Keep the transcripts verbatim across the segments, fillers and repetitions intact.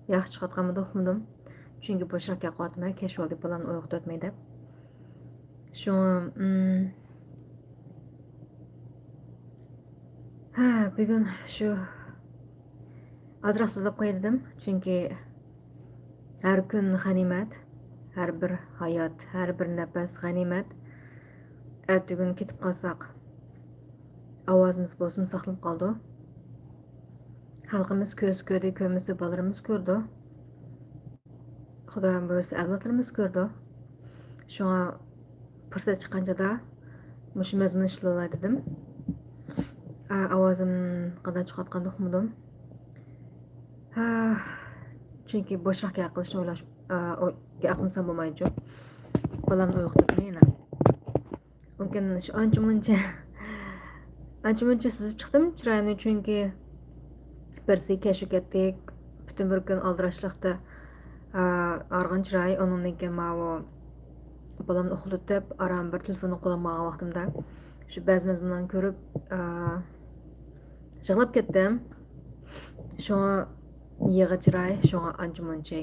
ياخشى چىقىۋاتقانمىدۇ ئۇقمىدىم. چۈنكى بوشراق گەپ قىلىۋاتىمەن، كەچ بولدى، بالامنى ئويغۇتۇۋەتمەي دەپ. شۇڭا، ئىم، ھە، بۈگۈن شۇ ئازراق سۆزلەپ قوياي دېدىم. چۈنكى ھەر كۈن غەنىيمەت، ھەر بىر ھايات، ھەر بىر نەپەس غەنىيمەت. ئەتىگۈن كېتىپ قالساق، ئاۋازىمىز بولسىمۇ ساقلىنىپ قالىدۇ. خەلقىمىز كۆرسە كۆردى، كۆرمىسە بالىلىرىمىز كۆرىدۇ. خۇدايىم بۇيرۇسا ئەۋلادلىرىمىز كۆرىدۇ. شۇڭا پۇرسەت چىققانچىدا مۇشۇ مەزمۇننى ئىشلىۋالاي دېدىم. ئا، ئاۋازىم قانداق چىقىۋاتقاندا ئۇقمىدىم. ھا، چۈنكى بوشراق گەپ قىلىشنى ئويلاش، ئا، ئو-، گەپ قىلمىسام بولمايدۇ. بالامنى ئويغىتىپ يەنە. مۇمكىن شۇ ئانچە مۇنچە، ئانچە مۇنچە سىزىپ چىقتىم چىرايىمنى، چۈنكى بىرسى كەچ كەتتى، پۈتۈن بىر كۈن ئالدىراشلىقتا، ئا، ھارغىن چىراي، ئۇنىڭدىن كېيىن ماۋۇ بالامنى ئۇخلىتىپ، ئاران بىر تېلېفوننى قولۇمغا ئالغان ۋاقتىمدا شۇ بەزى مەزمۇنلارنى كۆرۈپ، ئا، يىغلاپ كەتتىم. شۇڭا يىغا چىراي، شۇڭا ئانچە مۇنچە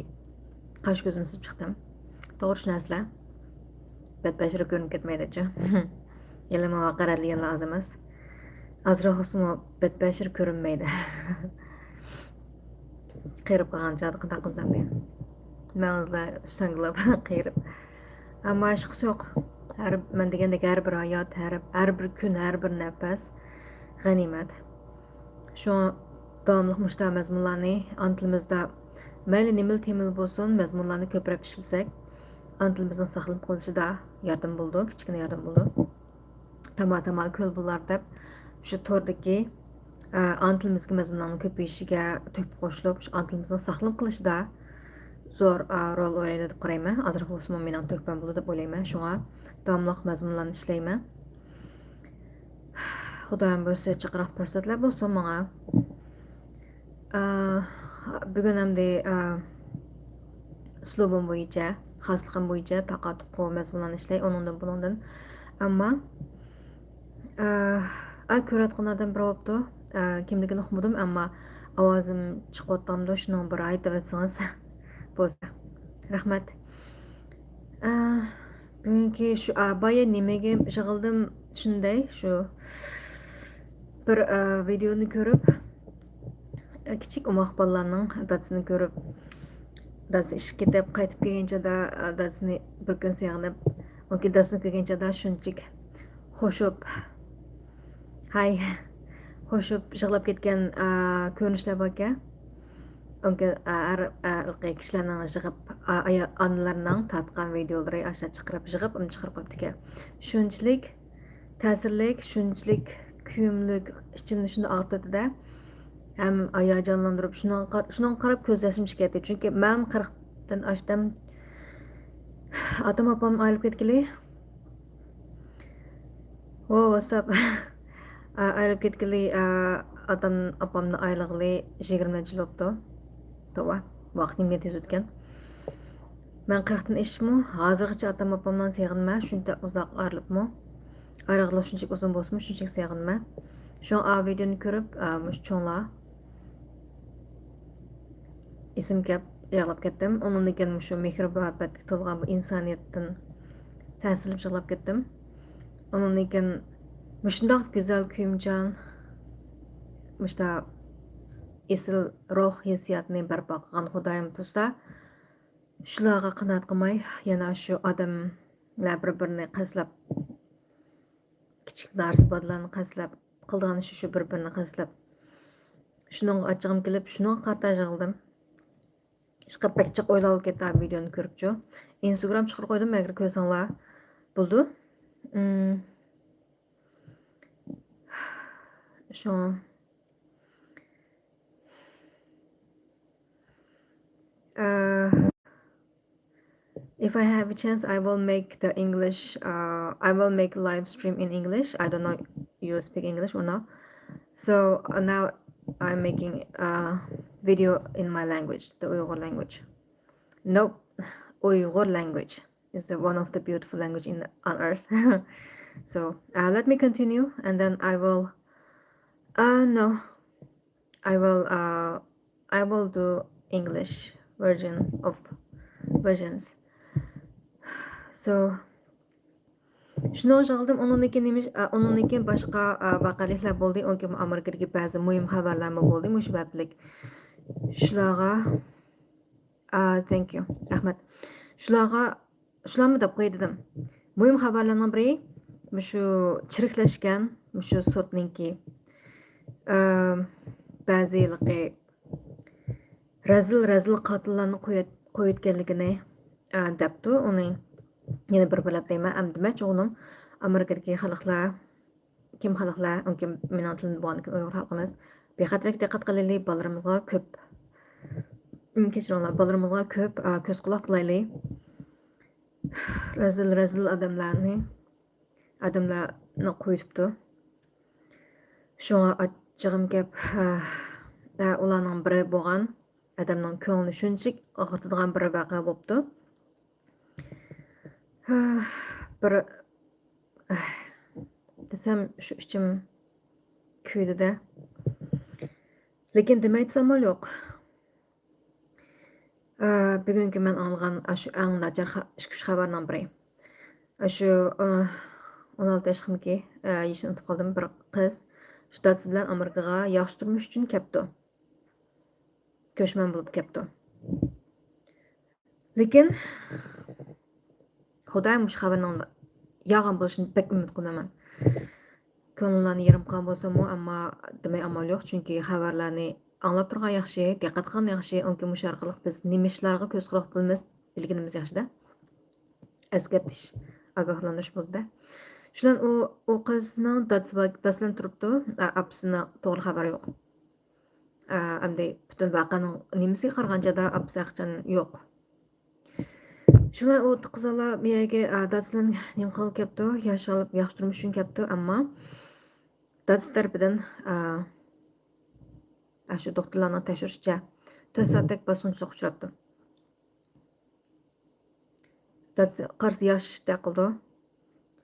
قاش كۆزۈم سىزىپ چىقتىم. توغرا، شۇ نەرسىلەر بەت بەشىرە كۆرۈنۈپ كەتمەيدىچۇ. ھېلىمۇ ھاقارەتلىگەنلەر ئاز ئەمەس. ئازراق بولسىمۇ بەت بەشىرە كۆرۈنمەيدۇ. قېرىپ قالغان چاغدا قانداق قىلىمىز ئەمدى؟ مەن ھازىرلا ساڭگىلاپ قېرىپ. ئەمما ھېچقىسى يوق. ھەر، مەن دېگەندەك ھەر بىر ھايات، ھەر، ھەر بىر كۈن، ھەر بىر نەپەس غەنىيمەت. شۇڭا داۋاملىق مۇشۇنداق مەزمۇنلارنى ئانا تىلىمىزدا مەيلى نېمىلا تېمىلا بولسۇن، مەزمۇنلارنى كۆپرەك ئىشلىسەك، ئانا تىلىمىزنىڭ ساقلىنىپ قېلىشىدا ياردىمى بولىدۇ، كىچىككىنە ياردىمى بولىدۇ. تاما تاما كۆل بۇلار دەپ شۇ توردىكى، ئە، ئانا تىلىمىزدىكى مەزمۇنلارنىڭ كۆپىيىشىگە تۆھپە قوشۇلۇپ، شۇ ئانا تىلىمىزنىڭ ساقلىنىپ قېلىشىدا زور، ئە، رول ئوينايدۇ دەپ قارايمەن. ئازراق بولسىمۇ مېنىڭ تۆھپەم بولىدۇ دەپ ئويلايمەن. شۇڭا داۋاملىق مەزمۇنلارنى ئىشلەيمەن. خۇدايىم بۇيرۇسا جىقراق پۇرسەتلەر بولسۇن ماڭا. ئا، بۈگۈن ئەمدى، ئا، ئۇسلۇبۇم بويىچە، خاسلىقىم بويىچە تاقا-تۇقۇ مەزمۇنلارنى ئىشلەي، ئۇنىڭدىن، بۇنىڭدىن. ئەمما، ئا، ئا، كۆرۈۋاتقان ئادەم بىر بوپتۇ. ئا، كىملىكىنى ئۇقمىدىم، ئەمما ئاۋازىم چىقىۋاتامدۇ، شۇنىڭ بىر ئېيتىۋەتسىڭىز بولسا. رەھمەت. ئا، بۈگۈنكى شۇ، ئا، بايا نېمىگە يىغىلدىم شۇنداي، شۇ بىر، ئا، ۋىدېونى كۆرۈپ، ئا، كىچىك ئوماق بالىلارنىڭ دادىسىنى كۆرۈپ، دادىسى ئىشقا كېتىپ، قايتىپ كەلگەن چاغدا، ئا، دادىسىنى بىر كۈن سېغىنىپ، ئۇنكى دادىسىنى كۆرگەن چاغدا شۇنچىلىك خوشۇپ، ھاي، خوشۇپ يىغلاپ كەتكەن، ئا، كۆرۈنۈشلەر باركەن. ئۇنكى، ئا، ھەر، ئا، ھېلىقى كىشىلەرنىڭ يىغىپ، ئا، ئايا-، ئانىلىرىنىڭ تارتقان ۋىدېئولىرى ئاشۇ چىقىرىپ، يىغىپ، ئۇنى چىقىرىپ قويۇپتىكەن. شۇنچىلىك تەسىرلىك، شۇنچىلىك كۆيۈملۈك، ئىچىمنى شۇنداق ئاغرىتىۋەتتى-دە. ھەم ھاياجانلاندۇرۇپ، شۇنىڭغا قار-، شۇنىڭغا قاراپ كۆز ياشىم چىقىپ كەتتى. چۈنكى مەن قىرىقتىن ئاشتىم. ئاتام ئاپام ئايرىلىپ كەتكىلى. ۋو، ۋاتساپ. ئا، ئايرىلىپ كەتكىلى، ئا، ئاتام ئاپامنى ئايرىلغىلى يىگىرمە يىل بوپتۇ. توۋا، ۋاقىت نېمە تېز ئۆتكەن. مەن قىرىقتىن ئېشىپمۇ، ھازىرغىچە ئاتام ئاپامنى سېغىنىمەن، شۇنچە ئۇزاق ئايرىلىپمۇ. ئايرىغىلى شۇنچىلىك ئۇزۇن بولسىمۇ، شۇنچىلىك سېغىنىمەن. شۇڭا ئا ۋىدېونى كۆرۈپ، ئا، مۇشۇ چوڭلار ئېسىمگە كەپ يىغلاپ كەتتىم. ئۇنىڭدىن كېيىن مۇشۇ مېھرى مۇھەببەتكە تولغان بۇ ئىنسانىيەتتىن تەسىرلىنىپ يىغلاپ كەتتىم. ئۇنىڭدىن كېيىن مۇشۇنداق گۈزەل كۆيۈمچان، مۇشۇنداق ئېسىل روھ ھېسسىياتنى بەرپا قىلغان خۇدايىم تۇرسا، شۇلارغا قانائەت قىلماي، يەنە شۇ ئادەملەر بىر-بىرىنى قەستلەپ، كىچىك نارسا بالىلارنى قەستلەپ، قىلىدىغان ئىشى شۇ بىر-بىرىنى قەستلەپ. شۇنىڭغا ئاچچىقىم كېلىپ، شۇنىڭغا قارىتا يىغلىدىم. ئىشقىلىپ بەك جىق ئويلاپ كەتتىم ۋىدېونى كۆرۈپچۇ. ئىنستاگرام چىقىرىپ قويدۇم، ئەگەر كۆرسەڭلار بولىدۇ. ئىم، شۇڭا. Uh, if I have a chance, I will make the English, uh, I will make live stream in English. I don't know you speak English or not. So, uh, now I'm making a video in my language, the Uyghur language. Nope, Uyghur language is the one of the beautiful language in on earth. So, uh, let me continue, and then I will, uh, no, I will, uh, I will do English version of versions. So، شۇنى ئويغا سالدىم. ئۇنىڭدىن كېيىن نېمە ئىش-، ئا، ئۇنىڭدىن كېيىن باشقا، ئا، ۋەقەلىكلەر بولدى. ئۇنىڭدىن كېيىن ئامېرىكىدىكى بەزى مۇھىم خەۋەرلەرمۇ بولدى. مۇشۇ سەۋەبلىك شۇلارغا، ئا، thank you، رەھمەت. شۇلارغا، شۇلارمۇ دەپ قوياي دېدىم. مۇھىم خەۋەرلەرنىڭ بىرى، مۇشۇ چىرىكلەشكەن، مۇشۇ سوتنىڭكى، ئا، بەزى ھېلىقى رەزىل، رەزىل قاتىللارنى قويۇۋەت-، قويۇۋەتكەنلىكىنى، ئە، دەپتۇ. ئۇنى يەنە بىر بىرلەپ دەيمەن. ئەمدى دېمەكچى ئۇنىڭ ئامېرىكىدىكى خەلقلەر، كىم خەلقلەر، ئۇنكى مېنىڭ تىلىمدا بولغاندىكىن ئۇيغۇر خەلقىمىز. بىخەتەرلىككە دىققەت قىلايلى، بالىلىرىمىزغا كۆپ، ئىم، كەچۈرۈڭلار، بالىلىرىمىزغا كۆپ، ئە، كۆز قۇلاق بولايلى. رەزىل، رەزىل ئادەملەرنى، ئادەملەرنى قويۇۋېتىپتۇ. شۇڭا ئاچچىقىم كەپ، ھە، ھە، ئۇلارنىڭ بىرى بولغان، ئادەمنىڭ كۆڭلىنى شۇنچىلىك ئاغرىتىدىغان بىر ۋەقە بوپتۇ. ھە، بىر، ئەھ، دېسەم شۇ ئىچىم كۆيدى-دە. لېكىن دېمەي دېسەم ئامال يوق. ئە، بۈگۈنكى مەن ئاڭلىغان ئاشۇ ئەڭ ناچار خا-، ئىككى ئۈچ خەۋەرنىڭ بىرى. ئاشۇ، ئە، ئون ئالتە ياشلىقمىكى، ئە، يېشىنى ئۇنتۇپ قالدىم. بىر قىز شۇ دادىسى بىلەن ئامېرىكىغا ياخشى تۇرمۇش ئۈچۈن كەپتۇ. كۆچمەن بولۇپ كەپتۇ. لېكىن خۇدايىم مۇشۇ خەۋەرنىڭ يالغان بولۇشىنى بەك ئۈمىد قىلمايمەن. كۆڭلۈڭلارنى يېرىم قىلغان بولساممۇ، ئەمما دېمەي ئامال يوق، چۈنكى خەۋەرلەرنى ئاڭلاپ تۇرغان ياخشى، دىققەت قىلغان ياخشى، ئۇنكى مۇشۇ ئارقىلىق بىز نېمە ئىشلارغا كۆز قۇلاق بولىمىز بىلگىنىمىز ياخشىدا. ئەسكەرتىش، ئاگاھلاندۇرۇش بولدى-دە. شۇنىڭ ئۇ، ئۇ قىزنىڭ دادىسى بار، دادىسى بىلەن تۇرۇپتۇ. ئا-، ئاپىسىنىڭ توغرا خەۋىرى يوق. ئا، ئەمدى پۈتۈن ۋەقەنىڭ نېمىسىگە قارىغان چاغدا ئاپىسى ھەقىچان يوق. شۇلار ئۇ قىزالار بۇ يەرگە، ئا، دادىسى بىلەن نېمە قىلغىلى كەپتۇ؟ ياشاپ، ياخشى تۇرمۇش ئۈچۈن كەپتۇ، ئەمما دادىسى تەرىپىدىن، ئا، ئاشۇ دوختۇرلارنىڭ تەكشۈرۈشىچە، تۆت سائەتتەك باسقۇنچىلىققا ئۇچراپتۇ. دادىسى قارىسا ياش دەپ قىلىدۇ.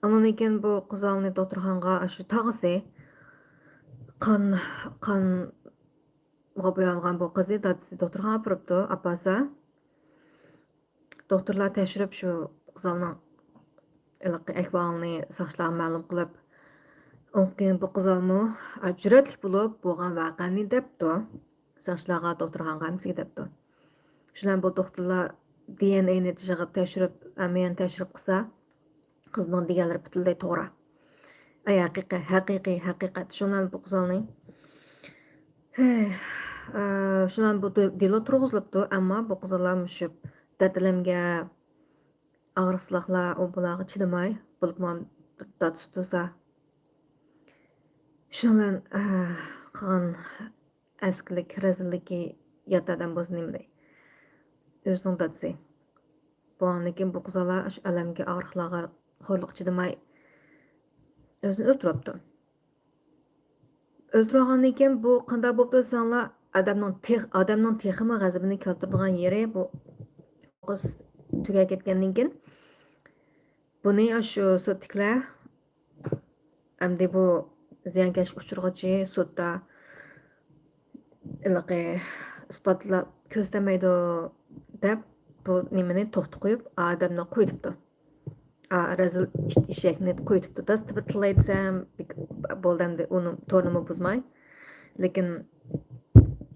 ئاندىن كېيىن بۇ قىزالنى دوختۇرخانىغا، ئاشۇ تاغىسى قان، قانغا بويالغان بۇ قىزنى دادىسى دوختۇرخانىغا ئاپىرىپتۇ، ئاپارسا، دوختۇرلار تەكشۈرۈپ، شۇ قىزالنىڭ ھېلىقى ئەھۋالىنى ساقچىلارغا مەلۇم قىلىپ، ئۇنىڭ كېيىن بۇ قىزالمۇ، ئا، جۈرئەتلىك بولۇپ، بولغان ۋەقەنى دەپتۇ. ساقچىلارغا، دوختۇرخانىغا ھەممىسىگە دەپتۇ. شۇنىڭ بىلەن بۇ دوختۇرلار دى ئېن ئېنى يىغىپ تەكشۈرۈپ، ھەممە يەرنى تەكشۈرۈپ قىلسا، قىزنىڭ دېگەنلىرى پۈتۈنلەي توغرا. ئەي، ھەقىقەت، ھەقىقىي، ھەقىقەت. شۇنىڭ بىلەن بۇ قىزالنى، ھەي، ئا، شۇنىڭ بىلەن بۇ دې-، دېلو تۇرغۇزۇلۇپتۇ، ئەمما بۇ قىزالار مۇشۇ دەتەلەمگە، ئاغرىقسىزلىقلار، ئۇ بۇلارغا چىدىماي، بولۇپمۇ دادىسى تۇرسا، شۇنىڭ بىلەن، ئا، قىلغان ئەسكىلىك، رەزىللىكى يات ئادەم بولسا نېمە دەي؟ ئۆزىنىڭ دادىسى. بولغاندىن كېيىن بۇ قىزالار شۇ ئەلەمگە، ئاغرىقلارغا، خورلۇققا چىدىماي ئۆزىنى ئۆلتۈرۈۋاپتۇ. ئۆلتۈرۈۋالغاندىن كېيىن بۇ قانداق بوپتۇ دېسەڭلار، ئادەمنىڭ تېخ-، ئادەمنىڭ تېخىمۇ غەزىپىنى كەلتۈرىدىغان يېرى، بۇ قىز تۈگەپ كەتكەندىن كېيىن بۇنى ئاشۇ سوتتىكىلەر ئەمدى بۇ زىيانكەشلىك ئۇچۇرغىچى سوتتا ھېلىقى ئىسپاتلاپ كۆرسىتەلمەيدۇ دەپ، بۇ نېمىنى توختىتىپ قويۇپ، ئادەمنى قويۇۋېتىپتۇ. ئا، رەزىل ئىش-، ئىشەكنى قويۇۋېتىپتۇ. داس تىپى تىللاي دېسەم، بولدى ئەمدى ئۇنىڭ تونىمۇ بۇزماي. لېكىن،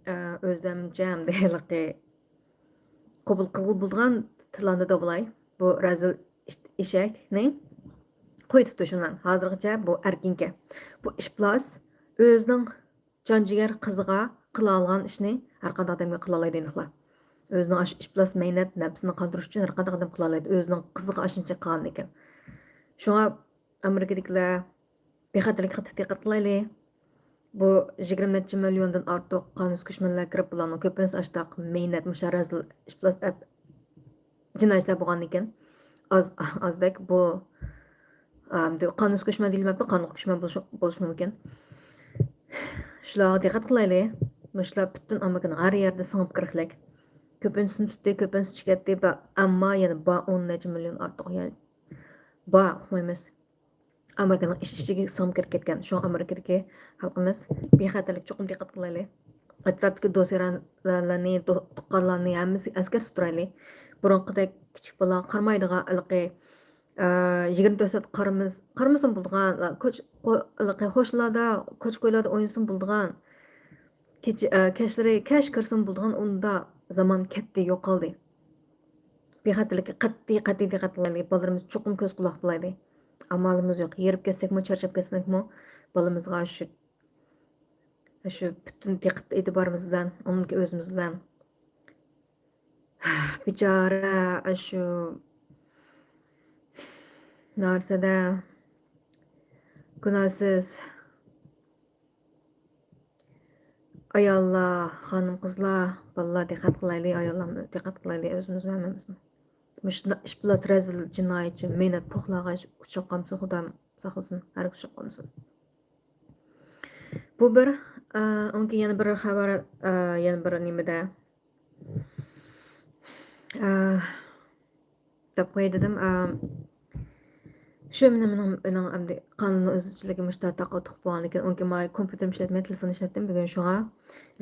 ئا، ئۆزەمچە ئەمدى ھېلىقى قوبۇل قىلغىلى بولىدىغان تىلاندا دەۋالاي. بۇ رەزىل ئىش-، ئېشەكنى قويۇۋېتىپتۇ شۇنىڭ. ھازىرغىچە بۇ ئەركىنكەن. بۇ ئىپلاس ئۆزىنىڭ جان جىگەر قىزىغا قىلالىغان ئىشنى ھەر قانداق ئادەمگە قىلالايدۇ ئېنىقلا. ئۆزىنىڭ ئاشۇ ئىپلاس مەينەت نەپسىنى قاندۇرۇش ئۈچۈن ھەر قانداق ئادەم قىلالايدۇ. ئۆزىنىڭ قىزىغا ئاشۇنچە قىلغان ئىكەن. شۇڭا ئامېرىكىدىكىلەر بىخەتەرلىككە قاتتىق دىققەت قىلايلى. بۇ يىگىرمە نەچچە مىليوندىن ئارتۇق قانۇنسىز كۆچمەنلەر كىرىپ، بۇلارنىڭ كۆپىنچىسى ئاشتاق مەينەت، مۇشۇ رەزىل ئىپلاس ئەپ جىنايەتچىلەر بولغاندىكىن، ئاز، ئازدەك بۇ، ئەمدى قانۇنسىز كۆچمەن دېيىلمەپتۇ، قانۇنغا كۆچمەن بولۇشى، بولۇشى مۇمكىن. شۇلارغا دىققەت قىلايلى. مۇشۇلار پۈتۈن ئامېرىكىنىڭ ھەر يەردە سىڭىپ كىرىكلىك. كۆپىنچىسىنى تۇتتى، كۆپىنچىسى چىقىۋەتتى، بە-، ئەمما يەنە بار ئون نەچچە مىليون ئارتۇق، يەنى بار، ئۇقمايمىز. ئامېرىكىنىڭ ئىچ-ئىچىگە سىڭىپ كىرىپ كەتكەن. شۇڭا ئامېرىكىدىكى خەلقىمىز بىخەتەرلىك چوقۇم دىققەت قىلايلى. ئەتراپتىكى دوست-يارلارنى، دو-، تۇغقانلارنى ھەممىسىگە ئەسكەرتىپ تۇرايلى. بۇرۇنقىدەك كىچىك بالىغا قارىمايدىغان، ھېلىقى، ئە، يىگىرمە تۆت سائەت قارىمىز-، قارىمىسىمۇ بولىدىغان، كوچ-، قو-، ھېلىقى قوشنىلاردا، كوچا-كويلاردا ئوينىسىمۇ بولىدىغان، كېچە، ئە، كەچلىرى كەچ كىرسىمۇ بولىدىغان، ئۇندا زامان كەتتى، يوقالدى. بىخەتەرلىككە قەتئىي، قەتئىي دىققەت قىلايلى. بالىلىرىمىز چوقۇم كۆز قۇلاق بولايلى. ئامالىمىز يوق. ھېرىپ كەتسەكمۇ، چارچاپ كەتسەكمۇ، بالىمىزغا شۇ، شۇ پۈتۈن دىققەت ئېتىبارىمىز بىلەن، ئۇنىڭدىكى ئۆزىمىز بىلەن. بىچارە ئاشۇ نارسىدە گۇناھسىز ئاياللار، خانىم-قىزلار، بالىلار دىققەت قىلايلى، ئاياللارمۇ دىققەت قىلايلى، ئۆزىمىزمۇ ھەممىمىزمۇ. مۇشۇنداق ئىپلاس، رەزىل، جىنايەتچى، مەينەت پوقلارغا ئۇچراپ قالمىسۇن، خۇدايىم ساقلىسۇن، ھەرگىز ئۇچراپ قالمىسۇن. بۇ بىر، ئە، ئۇنكى يەنە بىر خەۋەر، ئە، يەنە بىر نېمىدە، ئە، دەپ قوياي دېدىم. ئە، شۇ مېنىڭ، مېنىڭ، مېنىڭ ئەمدى قانۇن ئىزچىللىكى مۇشۇنداق تاقا تۇقۇپ بولغاندىكىن، ئۇنكى مانا كومپيۇتېرىمنى ئىشلەتمەي، تېلېفوننى ئىشلەتتىم. بۈگۈن شۇڭا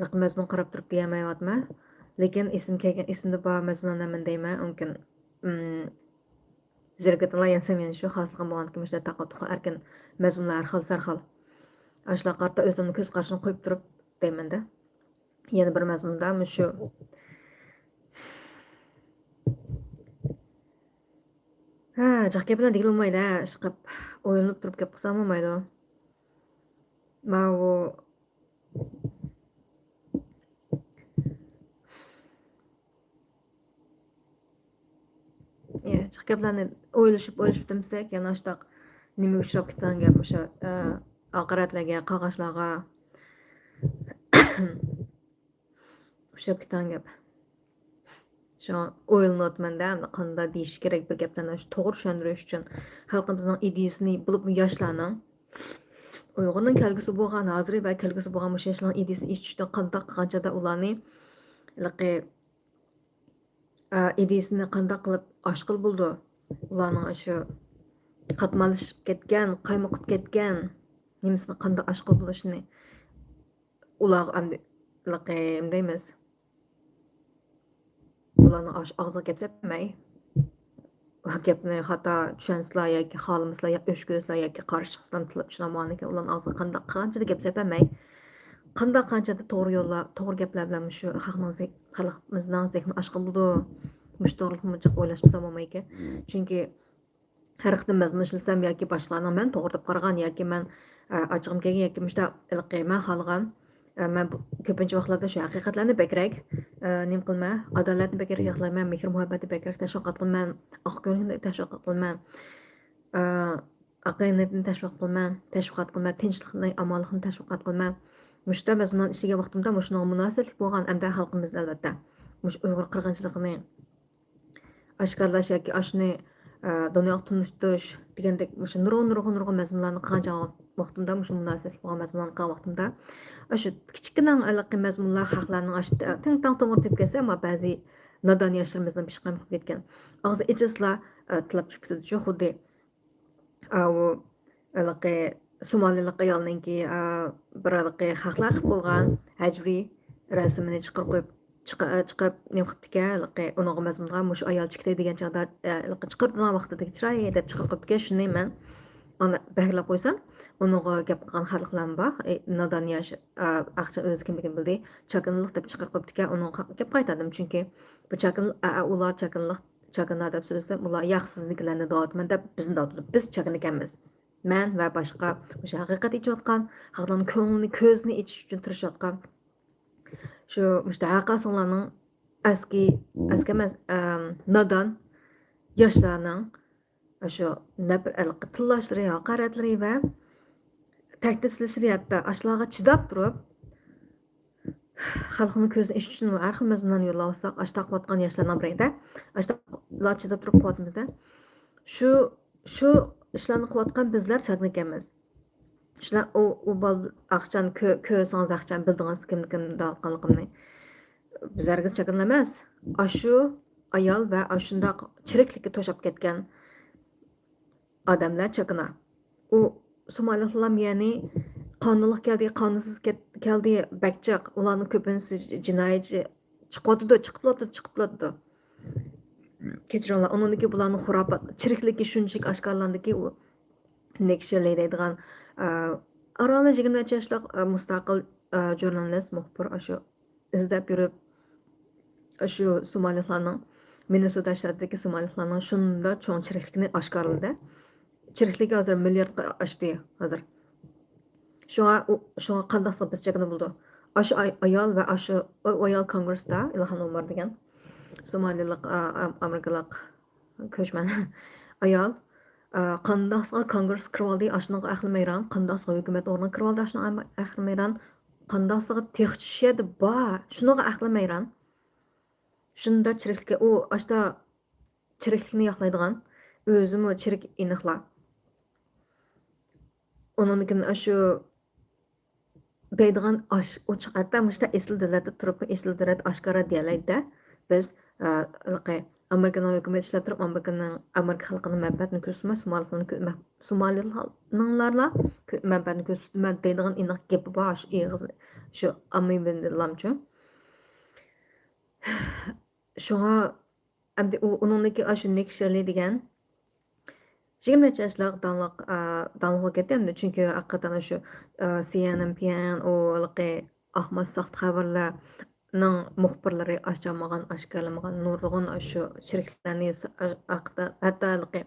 ھېلىقى مەزمۇن قاراپ تۇرۇپ دېيەلمەيۋاتىمەن. لېكىن ئېسىمگە كەلگەن، ئېسىمدە بار مەزمۇنلارنى مەن دەيمەن. ئۇنكى، ئىم، زېرىكىدىلا يەنسەم يەنە شۇ خاسلىقىم بولغاندىكىن مۇشۇنداق تاقا تۇقا ئەركىن مەزمۇنلار ھەر خىل سەر خىل. ئاشۇلارغا قارىتا ئۆزۈمنىڭ كۆز قارىشىنى قويۇپ تۇرۇپ دەيمەن-دە. يەنە بىر مەزمۇندا مۇشۇ. ھە، جىق گەپلەر دېگىلى بولمايدۇ، ھە، ئىشقىلىپ ئويلىنىپ تۇرۇپ گەپ قىلسام بولمايدۇ. ماۋۇ يا، جىق گەپلەرنى ئويلىشىپ، ئويلىشىپ دېمىسەك، يەنە ئاشتاق نېمىگە ئۇچراپ كېتىدىغان گەپ ئوشۇ، ئە، ئاقىۋەتلەرگە، قالغاچلارغا ئۇچراپ كېتىدىغان گەپ. شۇڭا ئويلىنىۋاتىمەن-دە، ئەمدى قانداق دېيىش كېرەك بىر گەپلەرنى شۇ توغرا چۈشەندۈرۈش ئۈچۈن. خەلقىمىزنىڭ ئىدىيىسىنى، بولۇپمۇ ياشلارنىڭ، ئۇيغۇرنىڭ كەلگۈسى بولغان، ھازىرى ۋە كەلگۈسى بولغان مۇشۇ ياشلارنىڭ ئىدىيىسىنى ئېچىش ئۈچۈن قانداق قىلغان چاغدا ئۇلارنى ھېلىقى ئە، ئىدىيىسىنى قانداق قىلىپ ئاشقىلى بولىدۇ؟ ئۇلارنىڭ ئاشۇ قاتماللىشىپ كەتكەن، قايمۇقۇپ كەتكەن نېمىسىنى قانداق ئاشقىلى بولىدۇ شۇنى؟ ئۇلارغا ئەمدى لىقىم دەيمىز. ئۇلارنىڭ ئاش-، ئاغزىغا گەپ سەپمەي. گەپنى خاتا چۈشەنسىلا ياكى خالىمىسىلا يا ئۆچ كۆرسىلا ياكى قارشى چىقسىلا تىللاپ چۈشىنەلمىگەندىكىن ئۇلارنىڭ ئاغزىغا قانداق قىلغانچە گەپ سەپمەي. قانداق قانچە توغرا يوللار، توغرا گەپلەر بىلەن مۇشۇ خەقنىڭ زېھ-، خەلقىمىزنىڭ زېھنىنى ئاچقىلى بولىدۇ. مۇشۇ توغرىلىقمۇ جىق ئويلاشمىسام بولمايدىكەن. چۈنكى ھەر قېتىم مەزمۇن ئىشلىسەم ياكى باشقىلارنىڭ مەن توغرا دەپ قارىغان ياكى مەن، ئە، ئاچچىقىم كەلگەن ياكى مۇشۇنداق ھېلىقى مەن خالىغان، ئە، مەن بۇ، كۆپىنچە ۋاقىتلاردا شۇ ھەقىقەتلەرنى بەكرەك، ئە، نېمە قىلىمەن، ئادالەتنى بەكرەك ياقلايمەن، مېھىر مۇھەببەتنى بەكرەك تەشۋىق قىلىمەن، ئاق كۆڭۈلنى تەشۋىق قىلىمەن. ئە، ئاق نىيەتنى تەشۋىق قىلىمەن، تەشۋىقات قىلىمەن، تىنچلىقنى، ئامانلىقنى تەشۋىقات قىلىمەن. مۇشۇ مەزمۇنلارنى ئىشلىگەن ۋاقتىمدا مۇشۇنىڭغا مۇناسىۋەتلىك بولغان ئەمدى خەلقىمىزنى ئەلۋەتتە مۇشۇ ئۇيغۇر قىرغىنچىلىقىنى ئاشكارىلاش ياكى ئاشۇنى، ئە، دۇنياغا تونۇشتۇرۇش دېگەندەك مۇشۇ نۇرغۇن، نۇرغۇن، نۇرغۇن مەزمۇنلارنى قىلغان چاغ ۋاقتىمدا، مۇشۇ مۇناسىۋەتلىك بولغان مەزمۇنلارنى قىلغان ۋاقتىمدا، ئاشۇ كىچىككىنە ھېلىقى مەزمۇنلار خەقلەرنىڭ ئاشۇ تىڭ تاڭ تومۇر تېپىپ كەتسە، ئەمما بەزى نادان ياشلىرىمىزنىڭ پىشقان بولۇپ كەتكەن. ئاغزى ئېچىلسىلا، ئە، تىللاپ چۈشۈپ كېتىدۇ شۇ خۇددى. ئاۋۇ، ھېلىقى سومالىلىق ئايالنىڭكى، ئا، بىر ھېلىقى خەقلەر قىلىپ بولغان ھەجۋىي رەسىمىنى چىقىرىپ قويۇپ، چىقا-، چىقىرىپ نېمە قىپتىكەن، ھېلىقى ئۇنىڭغا مەزمۇنغا مۇشۇ ئايال چىقتى دېگەن چاغدا، ئە، ھېلىقى چىقىرىدىغان ۋاقتىدىكى چىرايى دەپ چىقىرىپ قويۇپتىكەن، شۇنى مەن ئانا بەكرەپ قويسام، ئۇنىڭغا گەپ قىلغان خەلقلەرمۇ بار. ئى، نادان ياش، ئا، ئاقچا ئۆزى كىملىكىنى بىلدى، چاكىنىلىق دەپ چىقىرىپ قويۇپتىكەن، ئۇنىڭغا گەپ قايتاردىم، چۈنكى بۇ چاكىن-، ئا، ئا، ئۇلار چاكىنىلىق چاكىنا دەپ سۆزلىسەم، ئۇلار ياق سىزنىڭكىلەرنى دەۋاتىمەن دەپ بىزنى دەۋاتىدۇ. بىز چاكىنا ئىكەنمىز. مەن ۋە باشقا مۇشۇ ھەقىقەت ئېچىۋاتقان، خەقنىڭ كۆڭلىنى، كۆزىنى ئېچىش ئۈچۈن تىرىشىۋاتقان شۇ مۇشۇ ھەققاسىڭلارنىڭ ئەسكى، ئەسكى ئەمەس، ئەم، نادان ياشلارنىڭ شۇ نەپرەت، تىللاشلىرى، ھاقارەتلىرى ۋە تەھدىتلىشلىرى، ھەتتا ئاشۇلارغا چىداپ تۇرۇپ، خەلقنىڭ كۆزىنى ئېچىش ئۈچۈن ھەر خىل مەزمۇنلارنى يوللاۋاتساق، ئاشۇنداق قىلىۋاتقان ياشلارنىڭ بىرى-دە، ئاشۇنداقلار چىداپ تۇرۇپ قىلىۋاتىمىز-دە. شۇ، شۇ ئىشلارنى قىلىۋاتقان بىزلەر چاكىنا ئىكەنمىز. شۇلار ئۇ، ئۇ بال-، ئاقچان، كۆ-، كۆرسىڭىز ئاقچان، بىلدىڭىز كىم، كىم دەۋاتقانلىقىمنى. بىز ھەرگىز چاكىنا ئەمەس. ئاشۇ ئايال ۋە ئاشۇنداق چىرىكلىككە توشاپ كەتكەن ئادەملەر چاكىنا. ئۇ سومالىلىقلار يەنى قانۇنلۇق كەلدى، قانۇنسىز كەت-، كەلدى، بەك جىق. ئۇلارنىڭ كۆپىنچىسى جىنايەتچى چىقىۋاتىدۇ، چىقىپلاتىدۇ، چىقىپلاتىدۇ. كەچۈرۈڭلار، ئۇنىڭدىكى بۇلارنىڭ خۇراپات، چىرىكلىكى شۇنچىلىك ئاشكارىلاندىكى، ئۇ نىك شىرلى دەيدىغان، ئە، ئارانلا يىگىرمە نەچچە ياشلىق، ئە، مۇستەقىل، ئە، ژۇرنالىست، مۇخبىر، ئاشۇ ئىزدەپ يۈرۈپ، ئاشۇ سومالىلىقلارنىڭ، مىننېسوتا شتاتىدىكى سومالىلىقلارنىڭ شۇنداق چوڭ چىرىكلىكىنى ئاشكارىلىدى. چىرىكلىكى ھازىر مىلياردقا ئاشتى ھازىر. شۇڭا ئۇ، شۇڭا قانداقسا بىز چەكلىمە بولىدۇ. ئاشۇ ئاي-، ئايال ۋە ئاشۇ، ئۇ ئايال كونگرېستا، ئىلھام ئومار دېگەن سومالىلىق، ئا-، ئا-، ئامېرىكىلىق كۆچمەن ئايال، ئا، قانداقسىغا كونگرېس كىرىۋالدى، ئاشۇنىڭغا ئەقلىم ھەيران. قانداقسىغا ھۆكۈمەت ئورنىغا كىرىۋالدى، ئاشۇنىڭغا ئەقلىم ھەيران. قانداقسىغا تېخىچە شۇ يەردە بار، شۇنىڭغا ئەقلىم ھەيران. شۇنداق چىرىكلىككە، ئۇ ئاشتا چىرىكلىكنى ياقلايدىغان، ئۆزىمۇ چىرىك ئىنىقلا. ئۇنىڭدىن كېيىن ئاشۇ دەيدىغان ئاش-، ئوچۇق، ھەتتا مۇشۇنداق ئېسىل دۆلەتتە تۇرۇپمۇ ئېسىل دۆلەت ئاشكارا دېيەلەيدۇ-دە. بىز، ئە، ھېلىقى ئامېرىكىنىڭ ھۆكۈمىتى ئىشلەپ تۇرۇپ، ئامېرىكىنىڭ، ئامېرىكا خەلقىنىڭ مەنپەئەتىنى كۆرسىتىمەن، سومالىلىقنىڭ كۆ-، مە-، سومالىلىقنىڭلارلا كۆ-، مەنپەئەتىنى كۆرسىتىمەن دەيدىغان ئىناق گېپى بار، شۇ ئېغىز، شۇ ئاممىۋىلامچۇ. شۇڭا ئەمدى ئۇ، ئۇنىڭدىكى ئاشۇ نىك شىرلى دېگەن يىگىرمە نەچچە ياشلىق داڭلىق، ئا، داڭلىق بولۇپ كەتتى ئەمدى. چۈنكى ھەقىقەتەن شۇ، ئا، سى ئېن ئېن، پى ئېن ئېن، ئۇ ھېلىقى ئاخماس ساختا خەۋەرلەرنىڭ مۇخبىرلىرى ئاچالمىغان، ئاشكارىلىمىغان نۇرغۇن ئاشۇ چىرىكلىكلەرنى س-، ئا، ھەققىدە، ھەتتا ھېلىقى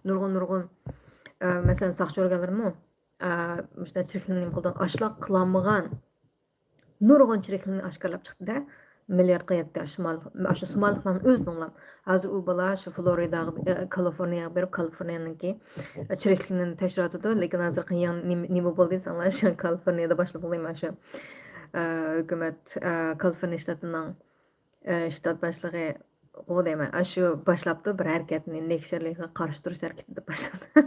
نۇرغۇن، نۇرغۇن، ئا، مەسىلەن، ساقچى ئورگانلىرىمۇ، ئا، مۇشۇنداق چىرىكلىكنى نېمە قىلىدىغان، ئاشۇلار قىلالمىغان نۇرغۇن چىرىكلىكنى ئاشكارىلاپ چىقتى-دە، مىلياردقا يەتتى. شىمال، ئاشۇ شىماللىقلارنىڭ ئۆزىنىڭلا. ھازىر ئۇ بالا شۇ فلورىداغا، ئە، كالىفورنىيەگە بېرىپ، كالىفورنىيەنىڭكى، ئە، چىرىكلىكىنى تەكشۈرۈۋاتىدۇ. لېكىن ھازىرقى يېڭى نېمە، نېمە بولدى دېسەڭلار، شۇ كالىفورنىيەدە باشلىدى مانا شۇ، ئە، ھۆكۈمەت، ئە، كالىفورنىيە شتاتىنىڭ، ئە، شتات باشلىقى غۇ دەيمەن، ئاشۇ باشلاپتۇ بىر ھەرىكەتنى، نىك شىرلىغا قارشى تۇرۇش ھەرىكىتى دەپ باشلىدى.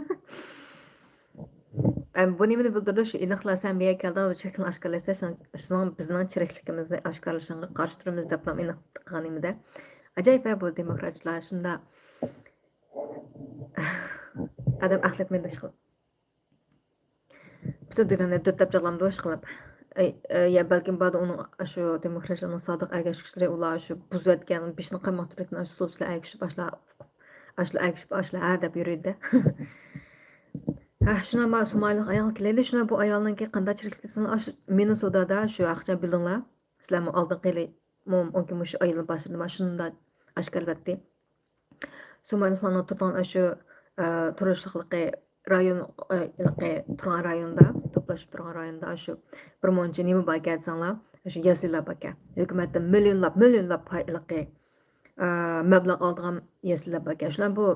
ئەم، بۇ نېمىنى بىلدۈرىدۇ؟ شۇ ئىناقلا سەن بۇ يەرگە كەلدىڭ، بىر چىرىكلىكنى ئاشكارىلايسەن، شۇنىڭ، شۇنىڭ بىزنىڭ چىرىكلىكىمىزنى ئاشكارىلىشىڭغا قارشى تۇرىمىز دەپلا ئىناق قىلغان نېمىدە. ئاجايىپ ھە بۇ دېموكراتچىلار، شۇنداق ئادەم ئەقلىيەتمەن ئىشقىلىپ. پۈتۈن دۇنيانى دۆتلەپ چاغلامدۇ ئىشقىلىپ. ئەي، ئەي، يا بەلكىم باردا ئۇنىڭ ئاشۇ دېموكراتچىلارنىڭ سادىق ئەگەشكۈچىلىرى، ئۇلار شۇ بۇزۇۋەتكەن، بېشىنى قايماق تۈركنى ئاشۇ سولچىلار ئەگىشىپ، ئاشۇلار، ئاشۇلار ئەگىشىپ، ئاشۇلار ھە دەپ يۈرىدۇ. ھە، شۇنا ما سومالىلىق ئايالغا كېلەيلى. شۇنا بۇ ئايالنىڭكى قانداق چىرىكلىكى، ئاشۇ مىننېسودادا شۇ ھەقىچان بىلدىڭلار. سىلەرمۇ ئالدىنقى يىلى مۇمكىن مۇشۇ ئاينىڭ باشلىرىدا ما شۇنداق ئاشكارىلىۋەتتى. سومالىلىقلارنىڭ تۇرىدىغان ئاشۇ، ئە، تۇرۇشلۇقلۇقى رايون، ئە، ھېلىقى تۇرغان رايوندا، توپلاشىپ تۇرغان رايوندا ئاشۇ بىر مۇنچە نېمە باركەن دېسەڭلار، ئاشۇ يەسلىلەر باركەن. ھۆكۈمەتتىن مىليونلاپ، مىليونلاپ پاي-، ھېلىقى، ئە، مەبلەغ ئالىدىغان يەسلىلەر باركەن. شۇلار بۇ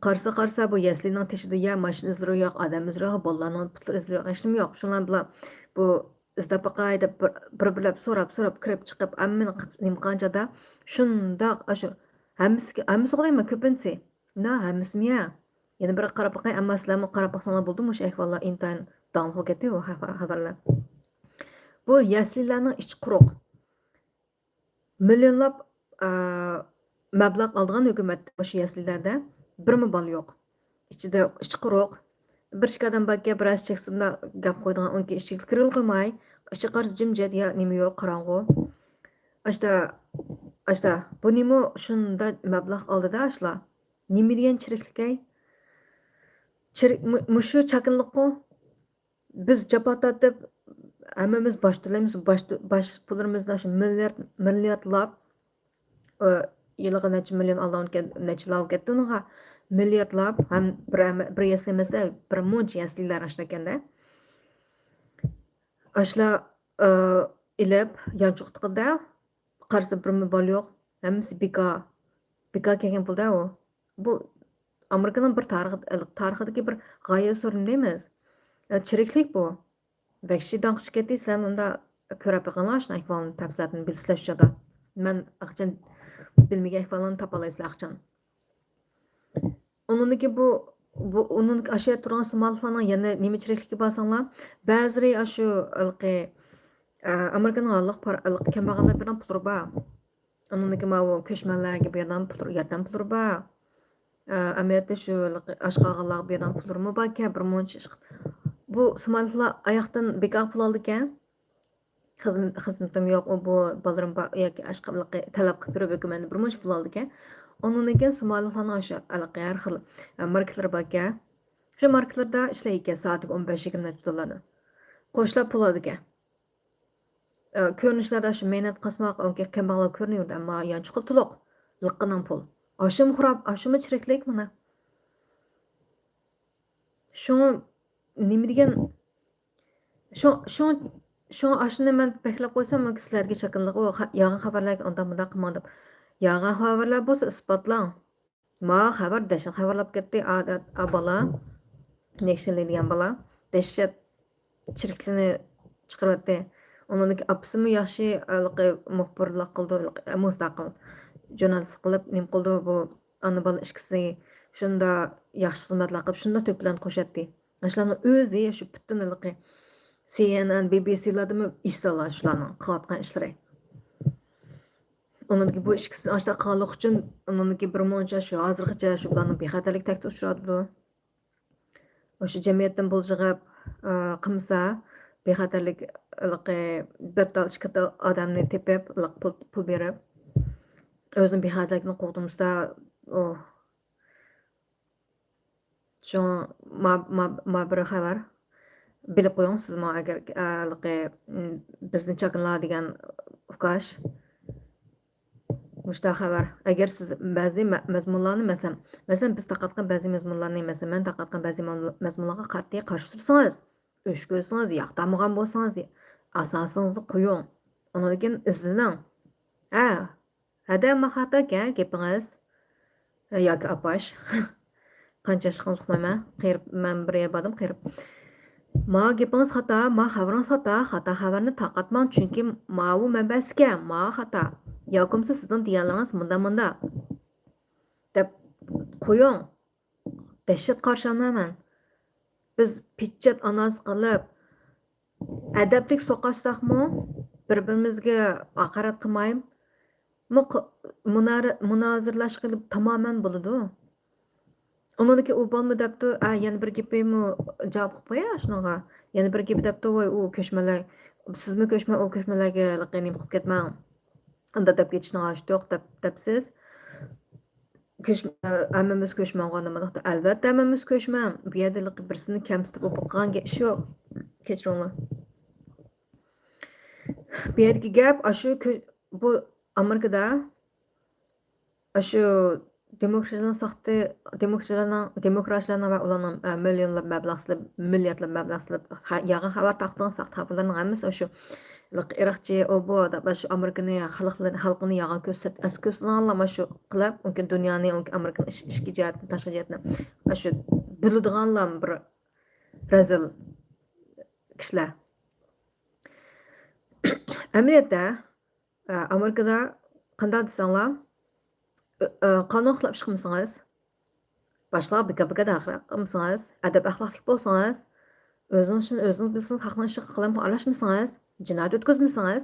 قارىسا، قارىسا بۇ يەسلىنىڭ تېشىدا يا ماشىنا ئىزلىرى يوق، ئادەم ئىزلىرى يوق، بالىلارنىڭ پۇتلىرى ئىزلىرى يوق، ھېچنېمە يوق. شۇڭلار بۇلار ئىزدەپ باقاي دەپ بىر، بىر-بىرلەپ سوراپ، سوراپ، كىرىپ چىقىپ، ھەممىنى قىپ-، نېمە قىلغان چاغدا شۇنداق ئاشۇ ھەممىسىگە، ھەممىسىغۇ دەيمەن، كۆپىنچىسى. نا، ھەممىسىمۇ يا. يەنە بىر قاراپ باقاي، ئەمما سىلەرمۇ قاراپ باقساڭلار بولىدۇ، مۇشۇ ئەھۋاللار ئىنتايىن داڭلىق بولۇپ كەتتى، بۇ خەۋەر-، خەۋەرلەر. بۇ يەسلىلەرنىڭ ئىچى قۇرۇق. مىليونلاپ، ئا، مەبلەغ ئالىدىغان ھۆكۈمەت مۇشۇ يەسلىلەردە بىرمۇ بالا يوق. ئىچىدە ئىچى قۇرۇق. بىر ئىككى ئادەم باركەن، بىرەرسى چەكسىملا گەپ قويىدىغان، ئۇنىڭكى ئىشىكىگە كىرگىلى قويماي. ئىچى قارىسا جىمجىت، يا نېمە يوق، قاراڭغۇ. ئاشتا، ئاشتا، بۇنىمۇ شۇنداق مەبلەغ ئالدىدا ئاشۇلار. نېمە دېگەن چىرىكلىكەي؟ چىرىك، مۇ-، مۇشۇ چاكىنىلىققۇ. بىز جاپا تارتىپ، ھەممىمىز باج تۆلەيمىز، باج، باج پۇللىرىمىزنى شۇ مىليارد، مىلياردلاپ، ئى، يىلىغا نەچچە مىليون ئالدىن كەت-، نەچچە لاۋ كەتتى ئۇنىڭغا. مىلياردلاپ، ھەم بىر، بىر يەسلى ئەمەس، بىر مۇنچە يەسلىلەر ئاشۇنداكەندە. ئاشۇلار، ئى، ئېلىپ، يانچۇقىدا قارىسا بىرمۇ بالا يوق، ھەممىسى بىكار. بىكار كەلگەن پۇلدا ئۇ. بۇ ئامېرىكىنىڭ بىر تارىخ-، تارىخىدىكى بىر غايە سورۇنى دەيمىز. ئە، چىرىكلىك بۇ. ۋەھشىي داڭ چۈشۈپ كەتتى، سىلەر مۇندا كۆرۈپ بېقىڭلار، شۇ ئەھۋالنى تەپسىلاتىنى بىلىسىلەر شۇ چاغدا. مەن ئاقچان بىلمىگەن ئەھۋاللارنى تاپالايسىلەر ئاقچان. ئۇنىڭدىكى بۇ، بۇ، ئۇنىڭدىكى ئاشۇ يەردە تۇرغان سومالىلىقلارنىڭ يەنە نېمە چىرىكلىكى بارساڭلار، بەزىلىرى ئاشۇ ھېلىقى، ئە، ئامېرىكىنىڭ ھاللىق پار-، ھېلىقى كەمبەغەللەر بېرىدىغان پۇللىرى بار. ئۇنىڭدىكى ماۋۇ كۆچمەنلەرگە بېرىدىغان پۇللىرى، ياردەم پۇللىرى بار. ئە، ئەمەلىيەتتە شۇ ھېلىقى ئاچ قالغانلارغا بېرىدىغان پۇللىرىمۇ باركەن، بىر مۇنچە ئىش قىلىپ. بۇ سومالىلىقلار ئاياقتىن بىكار پۇل ئالىدىكەن. خىزمىتىم يوق، ئۇ بۇ بالىلىرىم بار ياكى ئاشقىلىقى تەلەپ قىلىپ يۈرۈپ ھۆكۈمەتنى بىر مۇنچە پۇل ئالىدىكەن. ئۇنىڭدىن كېيىن سومالىلىقلارنىڭ شۇ ھېلىقى ھەر خىل ماركىلىرى باركەن. شۇ ماركىلىردا ئىشلەيدىكەن، سائىتىگە ئون بەش يىگىرمە نەچچە دوللارنى. قوشلاپ پۇل ئالىدىكەن. ئە، كۆرۈنۈشلەردە شۇ مەينەت قاسماق، ئۇ كەمبەغەللەر كۆرۈنۈۋېرىدۇ، ئەمما يانچۇقى تولۇق، لىققىنىڭ پۇل. ئاشۇمۇ خۇراپ، ئاشۇمۇ چىرىكلىك مانا. شۇڭا نېمە دېگەن، شۇ-، شۇ-، شۇڭا ئاشۇنى مەن بەكلەپ قويسام، سىلەرگە چاكىنىلىغۇ، خا-، يالغان خەۋەرلەرگە ئانداق مۇنداق قىلماڭ دەپ. يالغان خەۋەرلەر بولسا ئىسپاتلاڭ. ما خەۋەر دەھشەت خەۋەرلەپ كەتتى. ئا، ئا، ئا بالا، نەكشىلى دېگەن بالا دەھشەت چىرىكلىنى چىقىرىۋەتتى. ئۇنىڭدىكى ئاپىسىمۇ ياخشى، ھېلىقى مۇخبىرلىق قىلىدۇ، ھېلىقى مۇستەقىل ژۇرنالىستلىق قىلىپ، نېمە قىلىدۇ، بۇ ئانا بالا ئىككىسى شۇنداق ياخشى خىزمەتلەر قىلىپ، شۇنداق تۆھپىلەرنى قوشاتتى. ماشۇلارنىڭ ئۆزى شۇ پۈتۈن ھېلىقى سى ئېن ئېن، بى بى سىلاردىمۇ ئىش سالغان شۇلارنىڭ قىلىۋاتقان ئىشلىرى. ئۇنىڭدىكى بۇ ئىككىسىنى ئاشۇنداق قىلغانلىقى ئۈچۈن، ئۇنىڭدىكى بىر مۇنچە شۇ ھازىرغىچە شۇ بۇلارنىڭ بىخەتەرلىكى تەھدىت ئۇچراۋاتىدۇ. مۇشۇ جەمئىيەتتىن بۇلجىغىپ، ئى، قىلمىسا، بىخەتەرلىك ھېلىقى بىر تال، ئىككى تال ئادەمنى تېپىپ، ھېلىقى پۇل، پۇل بېرىپ، ئۆزىنىڭ بىخەتەرلىكىنى قوغدىمىسا، ئۇ شۇڭا ما-، ما-، ما بىر خەۋەر بىلىپ قويۇڭ سىزمۇ، ئەگەر، ھېلىقى، م، بىزنى چاكىنىلار دېگەن ئۇكاش. مۇشۇنداق خەۋەر. ئەگەر سىز بەزى مە-، مەزمۇنلارنى، مەسىلەن، مەسىلەن، بىز تارقاتقان بەزى مەزمۇنلارنى، مەسىلەن، مەن تارقاتقان بەزى مەزمۇ-، مەزمۇنلارغا قارىتى قارشى تۇرسىڭىز، ئۆچ كۆرسىڭىز، ياقتۇرمىغان بولسىڭىز، ئاساسىڭىزنى قويۇڭ. ئۇنىڭدىن كېيىن ئىزدىنىڭ. ھە، ھەدە ماخاتاكەن گېپىڭىز. ياكى ئاپاش. قانچە ياشلىقىڭىزنى ئۇقمايمەن. قېرىپ، مەن بىر يەر باردىم، قېرىپ. ما گېپىڭىز خاتا، ما خەۋىرىڭىز خاتا، خاتا خەۋەرنى تارقاتماڭ، چۈنكى ماۋۇ مەنبەسىكەن، ما خاتا. ياكى بولمىسا سىزنىڭ دېگەنلىرىڭىز مۇنداق، مۇنداق دەپ قويۇڭ. دەھشەت قارشى ئالمايمەن. بىز پىچچەت ئانالىز قىلىپ، ئەدەپلىك سوقۇشساقمۇ، بىر-بىرىمىزگە ھاقارەت قىلماي، مۇ-، مۇنارە-، مۇنازىرىلەشكىلى تامامەن بولىدۇ. ئۇنىڭدىكى ئۇ بالىمۇ دەپتۇ، ئە، يەنە بىر گېپىمۇ جاۋاب قىلىپ قوياي شۇنىڭغا. يەنە بىر گېپى دەپتۇ، ۋاي، ئۇ كۆچمەنلەر، سىزمۇ كۆچمەن، ئۇ كۆچمەنلەرگە ھېلىقى نېمە قىلىپ كەتمەڭ. ئۇنداق دەپ كېتىشنىڭ ھاجىتى يوق دەپ، دەپسىز. كۆچمە-، ھەممىمىز كۆچمەنغۇ نېمىلىقتا؟ ئەلۋەتتە، ھەممىمىز كۆچمەن. بۇ يەردە ھېلىقى بىرسىنى كەمسىتىپ ئوپۇپ قالغان گە-، ئىش يوق. كەچۈرۈڭلار. بۇ يەردىكى گەپ ئاشۇ كۆ-، بۇ ئامېرىكىدا ئاشۇ دېموكراتىيەنىڭ ساختى، دېموكراتىيەنىڭ، دېموكراتلارنىڭ ۋە ئۇلارنىڭ، ئە، مىليونلاپ مەبلەغ سېلىپ، مىلياردلاپ مەبلەغ سېلىپ، خە-، يالغان خەۋەر تارقىتىدىغان ساختا خەۋەرلەرنىڭ ھەممىسى ئاشۇ ھېلىقى ئىرقچى، ئۇ بۇ دەپ، ئاشۇ ئامېرىكىنى، خەلقلىرىنى، خەلقىنى يالغان كۆرسەت-، ئەسكى كۆرسىتىدىغانلار مانا شۇ قىلىپ، مۇمكىن دۇنيانى، مۇمكىن ئامېرىكىنىڭ ئىچ-، ئىچكى جەھەتتىن، تاشقى جەھەتتىن ئاشۇ بۆلىدىغانلار بىر رەزىل كىشىلەر. ئەمەلىيەتتە، ئە، ئامېرىكىدا قانداق دېسەڭلار، ئۆ-، ئە، قانۇن خىلاپ ئىش قىلمىسىڭىز، باشقىلارغا بىكار-بىكار ھاقارەت قىلمىسىڭىز، ئەدەپ-ئەخلاقلىق بولسىڭىز، ئۆزىڭىز ئىشىنى ئۆزىڭىز بىلسىڭىز، خەقنىڭ ئىشىغا قالايمىقان ئارىلاشمىسىڭىز، جىنايەت ئۆتكۈزمىسىڭىز،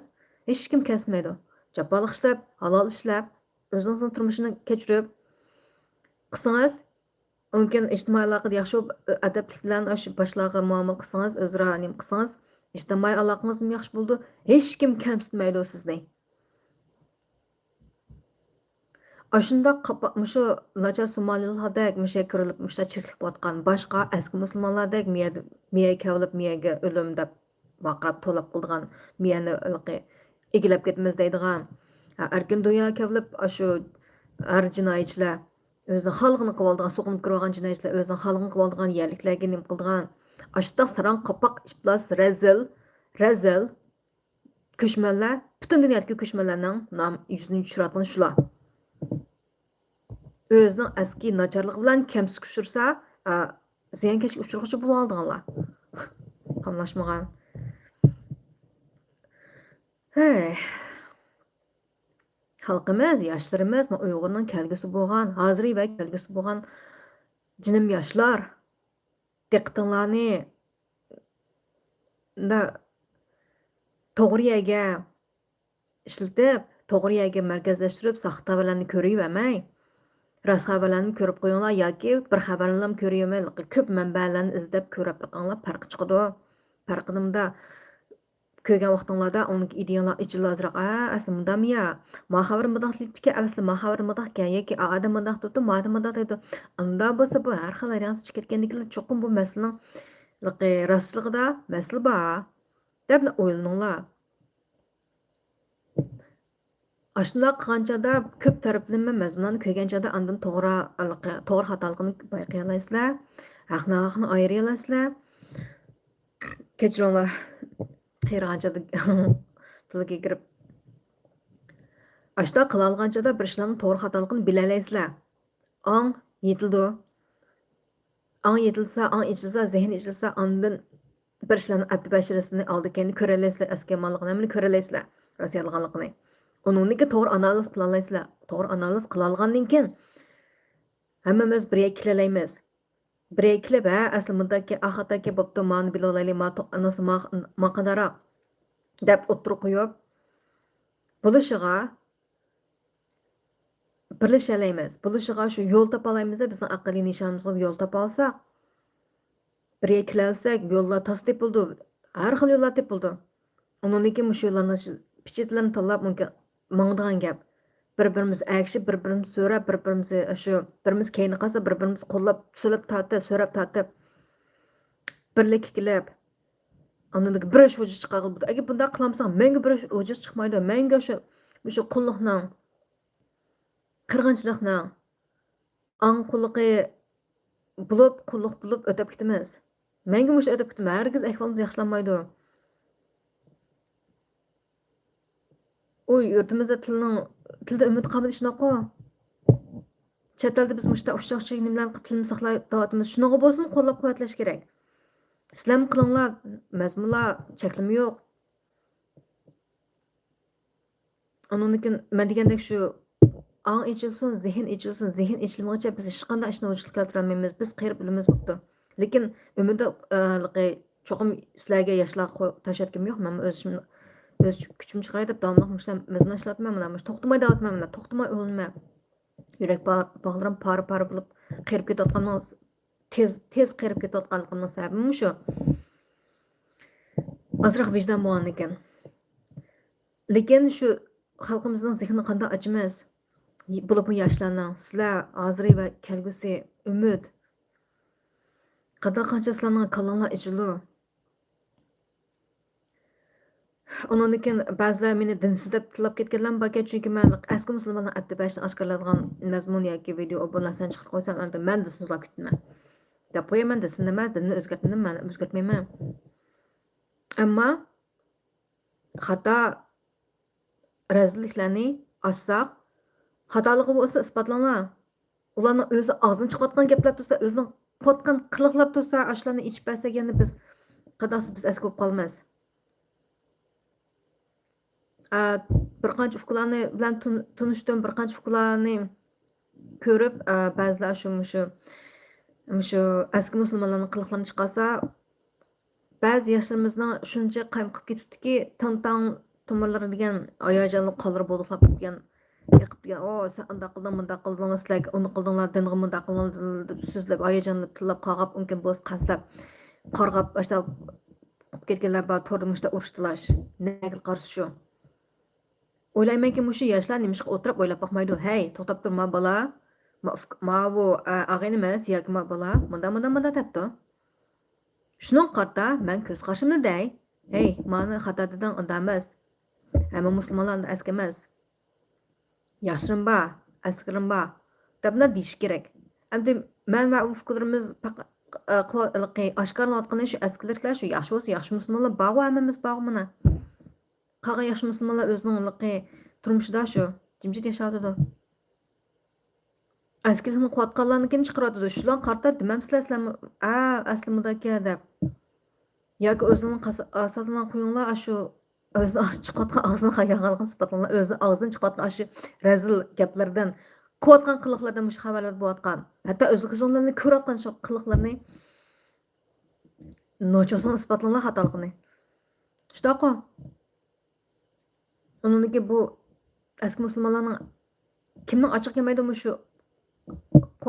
ھېچكىم كەمسىتمەيدۇ. جاپالىق ئىشلەپ، ھالال ئىشلەپ، ئۆزىڭىزنىڭ تۇرمۇشىنى كەچۈرۈپ قىلسىڭىز، ئۇنىڭ كېيىن ئىجتىمائىي ئالاقىدە ياخشى بولۇپ، ئەدەپلىك بىلەن ئاشۇ باشلارغا مۇئامىلە قىلسىڭىز، ئۆزئارا نېمە قىلسىڭىز، ئىجتىمائىي ئالاقىڭىزمۇ ياخشى بولىدۇ، ھېچكىم كەمسىتمەيدۇ سىزنى. ئاشۇنداق قاپا-، مۇشۇ ناچار سومالىلىقلاردەك مۇشۇ يەرگە كىرىلىپ، مۇشۇنداق چىرىكلىك قىلىۋاتقان، باشقا ئەسكى مۇسۇلمانلاردەك مىيەدە، مىيەگە كەۋلىپ، مىيەگە ئۆلۈم دەپ ۋارقىراپ توۋلاپ قىلىدىغان، مىيەنى ھېلىقى ئىگىلەپ كەتىمىز دەيدىغان، ھە، ئەركىن دۇنياغا كەۋلىپ، ئاشۇ ھەر جىنايەتچىلەر ئۆزىنىڭ خالىغىنى قىلىۋالىدىغان، سوقۇنۇپ كىرىۋالغان جىنايەتچىلەر ئۆزىنىڭ خالىغىنى قىلىۋالىدىغان يەرلىكلەرگە نېمە قىلىدىغان، ئاشۇنداق ساراڭ قاپاق ئىپلاس، رەزىل، رەزىل كۆچمەنلەر، پۈتۈن دۇنيادىكى كۆچمەنلەرنىڭ نام يۈزىنى چۈشۈرۈۋاتقىنى شۇلار. ئۆزىنىڭ ئەسكى ناچارلىقى بىلەن كەمسىتىشكە ئۇچرىسا، ئە، زىيانكەشكە ئۇچرىغۇچى بولۇۋالىدىغانلار. قاملاشمىغان. ھەي. خەلقىمىز، ياشلىرىمىز، ما ئۇيغۇرنىڭ كەلگۈسى بولغان، ھازىرى ۋە كەلگۈسى بولغان جېنىم ياشلار. دىققىتىڭلارنى توغرا يەرگە ئىشلىتىپ، توغرا يەرگە مەركەزلەشتۈرۈپ، ساختا خەۋەرلەرنى كۆرۈۋەرمەي، راست خەۋەرلەرنى كۆرۈپ قويۇڭلار ياكى بىر خەۋەرنىلا كۆرۈۋېرىڭلار، كۆپ مەنبەلەرنى ئىزدەپ كۆرۈپ بېقىڭلار، پەرقى چىقىدۇ. پەرقىنى مۇندا كۆرگەن ۋاقتىڭلاردا ئۇنىڭ ئىدىيەڭلار ئېچىلىدۇ ئازراق. ھە، ئەسلى مۇنداقمۇ يا؟ ما خەۋەر مۇنداق دېيىپتىكەن، ئەسلى ما خەۋەر مۇنداق ئىكەن ياكى ئا ئادەم مۇنداق دەپتۇ، ما ئادەم مۇنداق دەيدۇ. ئۇنداق بولسا بۇ ھەر خىل ۋارىيانتقا چىقىپ كەتكەندىن كېيىن چوقۇم بۇ مەسىلىنىڭ راستچىلىقىدا مەسىلە بار دەپ ئويلىنىڭلار. ئاشۇنداق قىلغان چاغدا كۆپ تەرەپلىمە مەزمۇنلارنى كۆرگەن چاغدا ئاندىن توغرا، توغرا خاتالىقىنى بايقىيالايسىلەر، ھەق ناھەقنى ئايرىيالايسىلەر. كەچۈرۈڭلار، قېرىغان چاغدا تۇلىكى كىرىپ، ئاشۇنداق قىلالىغان چاغدا بىر ئىشلارنىڭ توغرا خاتالىقىنى بىلەلەيسىلەر. ئاڭ يېتىلىدۇ. ئاڭ يېتىلسا، ئاڭ ئېچىلسا، زېھىن ئېچىلسا، ئاندىن بىر ئىشلارنى ئەتتە بەشىرىسىنى ئالدى كەينى كۆرەلەيسىلەر، ئەسكى يامانلىقىنى ھەممىنى كۆرەلەيسىلەر، راست يالغانلىقىنى. ئۇنىڭدىن كېيىن توغرا ئانالىز قىلالايسىلەر. توغرا ئانالىز قىلالىغاندىن كېيىن ھەممىمىز بىر يەرگە كېلەلەيمىز. بىر يەرگە كېلىپ، ھە، ئەسلى مۇنداككەن، ئا خاتاكەن بوپتۇ، مانى بىلىۋالايلى، ما تو-، ئانىسى ما، ما قانداقراق دەپ ئوتتۇرىغا قويۇپ، بولۇشىغا بىرلىشەلەيمىز. بولۇشىغا شۇ يول تاپالايمىز-دە، بىزنىڭ ئەقلىي نىشانىمىزغا يول تاپالىساق، بىر يەرگە كېلەلىسەك، يوللار تاس تېپىلىدۇ، ھەر خىل يوللار تېپىلىدۇ. ئۇنىڭدىن كېيىن مۇشۇ يوللارنى پىچىتلىرىنى تاللاپ ماڭىدىغان گەپ. بىر-بىرىمىز ئەگىشىپ، بىر-بىرىمىز سۆرەپ، بىر-بىرىمىز شۇ، بىرىمىز كەينى قالسا، بىر-بىرىمىز قوللاپ، سۆرەپ تارتىپ، سۆرەپ تارتىپ، بىرلىككە كېلىپ، ئاندىن بىر ئىش ۋۇجۇدقا چىقارغىلى بولىدۇ. ئەگەر بۇنداق قىلالمىساڭ، مەڭگۈ بىر ئىش ۋۇجۇدقا چىقمايدۇ. مەڭگۈ شۇ، مۇشۇ قۇللۇقنىڭ، قىرغىنچىلىقنىڭ، ئاڭ قۇللۇقى بولۇپ، قۇللۇق بولۇپ ئۆتۈپ كېتىمىز. مەڭگۈ مۇشۇ ئۆتۈپ كېتىمىز. ھەرگىز ئەھۋالىمىز ياخشىلانمايدۇ. ئۇ يۇرتىمىزدا تىلنىڭ، تىلدا ئۈمىد قالمىدى، شۇنداققۇ؟ چەت ئەلدە بىز مۇشۇنداق ئۇششاق-چۈششەك نېمىلەرنى قىلىپ تىلىمىز ساقلاپ دەۋاتىمىز. شۇنىڭغا بولسىمۇ قوللاپ-قۇۋۋەتلەش كېرەك. سىلەرمۇ قىلىڭلار، مەزمۇنلار، چەكلىمە يوق. ئۇنىڭدىن كېيىن مەن دېگەندەك شۇ ئاڭ ئېچىلسۇن، زېھىن ئېچىلسۇن، زېھىن ئېچىلمىغۇچە بىز ھېچقانداق ئىشنى ۋۇجۇدقا كەلتۈرەلمەيمىز. بىز قېرىپ ئۆلىمىز بوپتۇ. لېكىن ئۈمىدى، ئە، لىقى چوقۇم سىلەرگە ياشلارغا قو-، تاشلاۋەتكۈم يوق. مەنمۇ ئۆز ئىشىمنى، ئۆز كۈچۈمنى چىقىراي دەپ داۋاملىق مۇشۇلار مەزمۇن ئىشلەتمەن مانا. مۇشۇ توختىماي دەۋاتىمەن مانا. توختىماي ئۇرۇنىمەن. يۈرەك با-، باغلىرىم پارە-پارە بولۇپ قېرىپ كېتىۋاتقاننىڭ تېز، تېز قېرىپ كېتىۋاتقانلىقىمنىڭ سەۋەبىمۇ شۇ. ئازراق ۋىجدان بولغاندىكىن. لېكىن شۇ خەلقىمىزنىڭ زېھنىنى قانداق ئاچىمىز؟ بولۇپمۇ ياشلارنىڭ. سىلەر ھازىرى ۋە كەلگۈسى، ئۈمىد. قانداق قانچە سىلەرنىڭ كاللاڭلار ئېچىلىدۇ. ئۇنىڭدىن كېيىن بەزىلەر مېنى دىنسىز دەپ تىللاپ كەتكەنلەرمۇ باركەن، چۈنكى مەن ئەسكى مۇسۇلمانلارنىڭ ئەتتە بەشنى ئاشكارىلايدىغان مەزمۇن ياكى ۋىدېئو ئوبۇنلار سەن چىقىرىپ قويسام، ئەمدى مەن دىنسىزلاپ كېتىمەن دەپ قويىمەن. دىنسىز ئەمەس، دىننى ئۆزگەرتمىدىم، مەن ئۆزگەرتمەيمەن. ئەمما خاتا رەزىللىكلەرنى ئاچساق، خاتالىقى بولسا ئىسپاتلاڭلار. ئۇلارنىڭ ئۆزى ئاغزىدىن چىقىۋاتقان گەپلەر تۇرسا، ئۆزىنىڭ قىلىۋاتقان قىلىقلار تۇرسا، ئاشۇلارنى ئېچىپ بەرسەك، يەنە بىز قانداقسى بىز ئەسكى بولۇپ قالىمىز. ئە، بىر قانچە ئۇكىلارنى بىلەن تون-، تونۇشتۇم، بىر قانچە ئۇكىلارنى كۆرۈپ، ئە، بەزىلەر شۇ، مۇشۇ، مۇشۇ ئەسكى مۇسۇلمانلارنىڭ قىلىقلىرىنى چىقارسا، بەزى ياشلىرىمىزنىڭ شۇنچە قايمۇقۇپ كېتىپتىكى، تىڭتاڭ تومۇرلىرى دېگەن ھاياجانلىق قانلىرى بۇلۇقلاپ كەتكەن، ئېقىپ كەتكەن، ئو، سەن ئانداق قىلدىڭ، مۇنداق قىلدىڭ، سىلەرگە ئۇنى قىلدىڭلار، دىنغا مۇنداق قىلدىڭلار دەپ سۆزلەپ، ھاياجانلىنىپ، تىللاپ، قارغاپ، ئۇنىڭ كېيىن بولسا قەستلەپ، قارغاپ، ئاشۇنداق قىلىپ كەتكەنلەر بار، توردا مۇشۇنداق ئۇرۇش تالاش. نەگە قارىسا شۇ. ئويلايمەنكى، مۇشۇ ياشلار نېمىشقا ئولتۇرۇپ ئويلاپ باقمايدۇ؟ ھەي، توختاپ تۇر، ما بالا، ما-، ماۋۇ، ئە، ئاغىنىمىز ياكى ما بالا مۇنداق، مۇنداق، مۇنداق دەپتۇ. شۇنىڭغا قارىتا مەن كۆز قارىشىمنى دەي. ھەي، مانى خاتا دېدىڭ، ئۇنداق ئەمەس. ھەممە مۇسۇلمانلار ئەسكى ئەمەس. ياشلىرىم بار، ئەسكىرىم بار، دەپ مۇنداق دېيىش كېرەك. ئەمدى مەن ۋە ئۇ ئۇكىلىرىمىز پەق-، ئە، قو-، ھېلىقى ئاشكارىلىنىۋاتقىنى شۇ ئەسكىلىكلەر، شۇ ياخشى بولسا ياخشى مۇسۇلمانلار بارغۇ، ھەممىمىز بارغۇ مانا. قالغان ياخشى مۇسۇلمانلار ئۆزىنىڭ ھېلىقى تۇرمۇشىدا شۇ، جىمجىت ياشاۋاتىدۇ. ئەسكىلىكنى قىلىۋاتقانلارنىڭكىنى چىقىرىۋاتىدۇ. شۇلارغا قارىتا دېمەمسىلەر سىلەرمۇ، ئە، ئەسلى مۇنداقكەن دەپ. ياكى ئۆزىنىڭ قاس-، ئاساسىنى قويۇڭلار، ئاشۇ ئۆزىنىڭ چىقىۋاتقان ئاغزىنىڭ قاياقلىقىنى ئىسپاتلاڭلار. ئۆزىنىڭ ئاغزىدىن چىقىۋاتقان ئاشۇ رەزىل گەپلەردىن، قىلىۋاتقان قىلىقلىرىدىن مۇشۇ خەۋەرلەردە بولۇۋاتقان. ھەتتا ئۆزى كۆزۈڭلار بىلەن كۆرۈۋاتقان شۇ قىلىقلىرىنى نوچىسىنى ئىسپاتلاڭلار خاتالىقىنى. شۇنداققۇ؟ ئۇنىڭدىكى بۇ ئەسكى مۇسۇلمانلارنىڭ كىمنىڭ ئاچچىقى كەلمەيدۇ مۇشۇ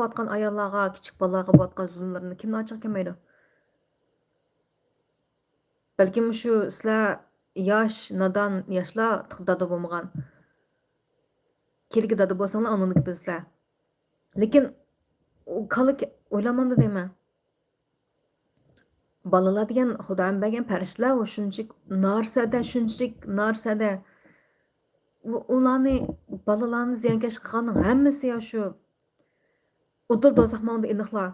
بولۇۋاتقان ئاياللارغا، كىچىك بالىلارغا بولۇۋاتقان زۇلۇملىرىنى كىمنىڭ ئاچچىقى كەلمەيدۇ؟ بەلكىم شۇ سىلەر ياش، نادان ياشلار دادا بولمىغان. كېلىگە دادا بولساڭلار ئاندىن كېيىن بىزلەر. لېكىن ئۇ كالا ئويلانمامدۇ دەيمەن. بالىلار دېگەن خۇدايىم بەرگەن پەرىشتىلەر، ئۇ شۇنچىلىك نارسەدە، شۇنچىلىك نارسەدە. ئۇ، ئۇلارنى، بالىلارنى زىيانكەش قىلغاننىڭ ھەممىسى يا شۇ ئوتتۇرا دوزاخ ماڭىدۇ ئىناقلا.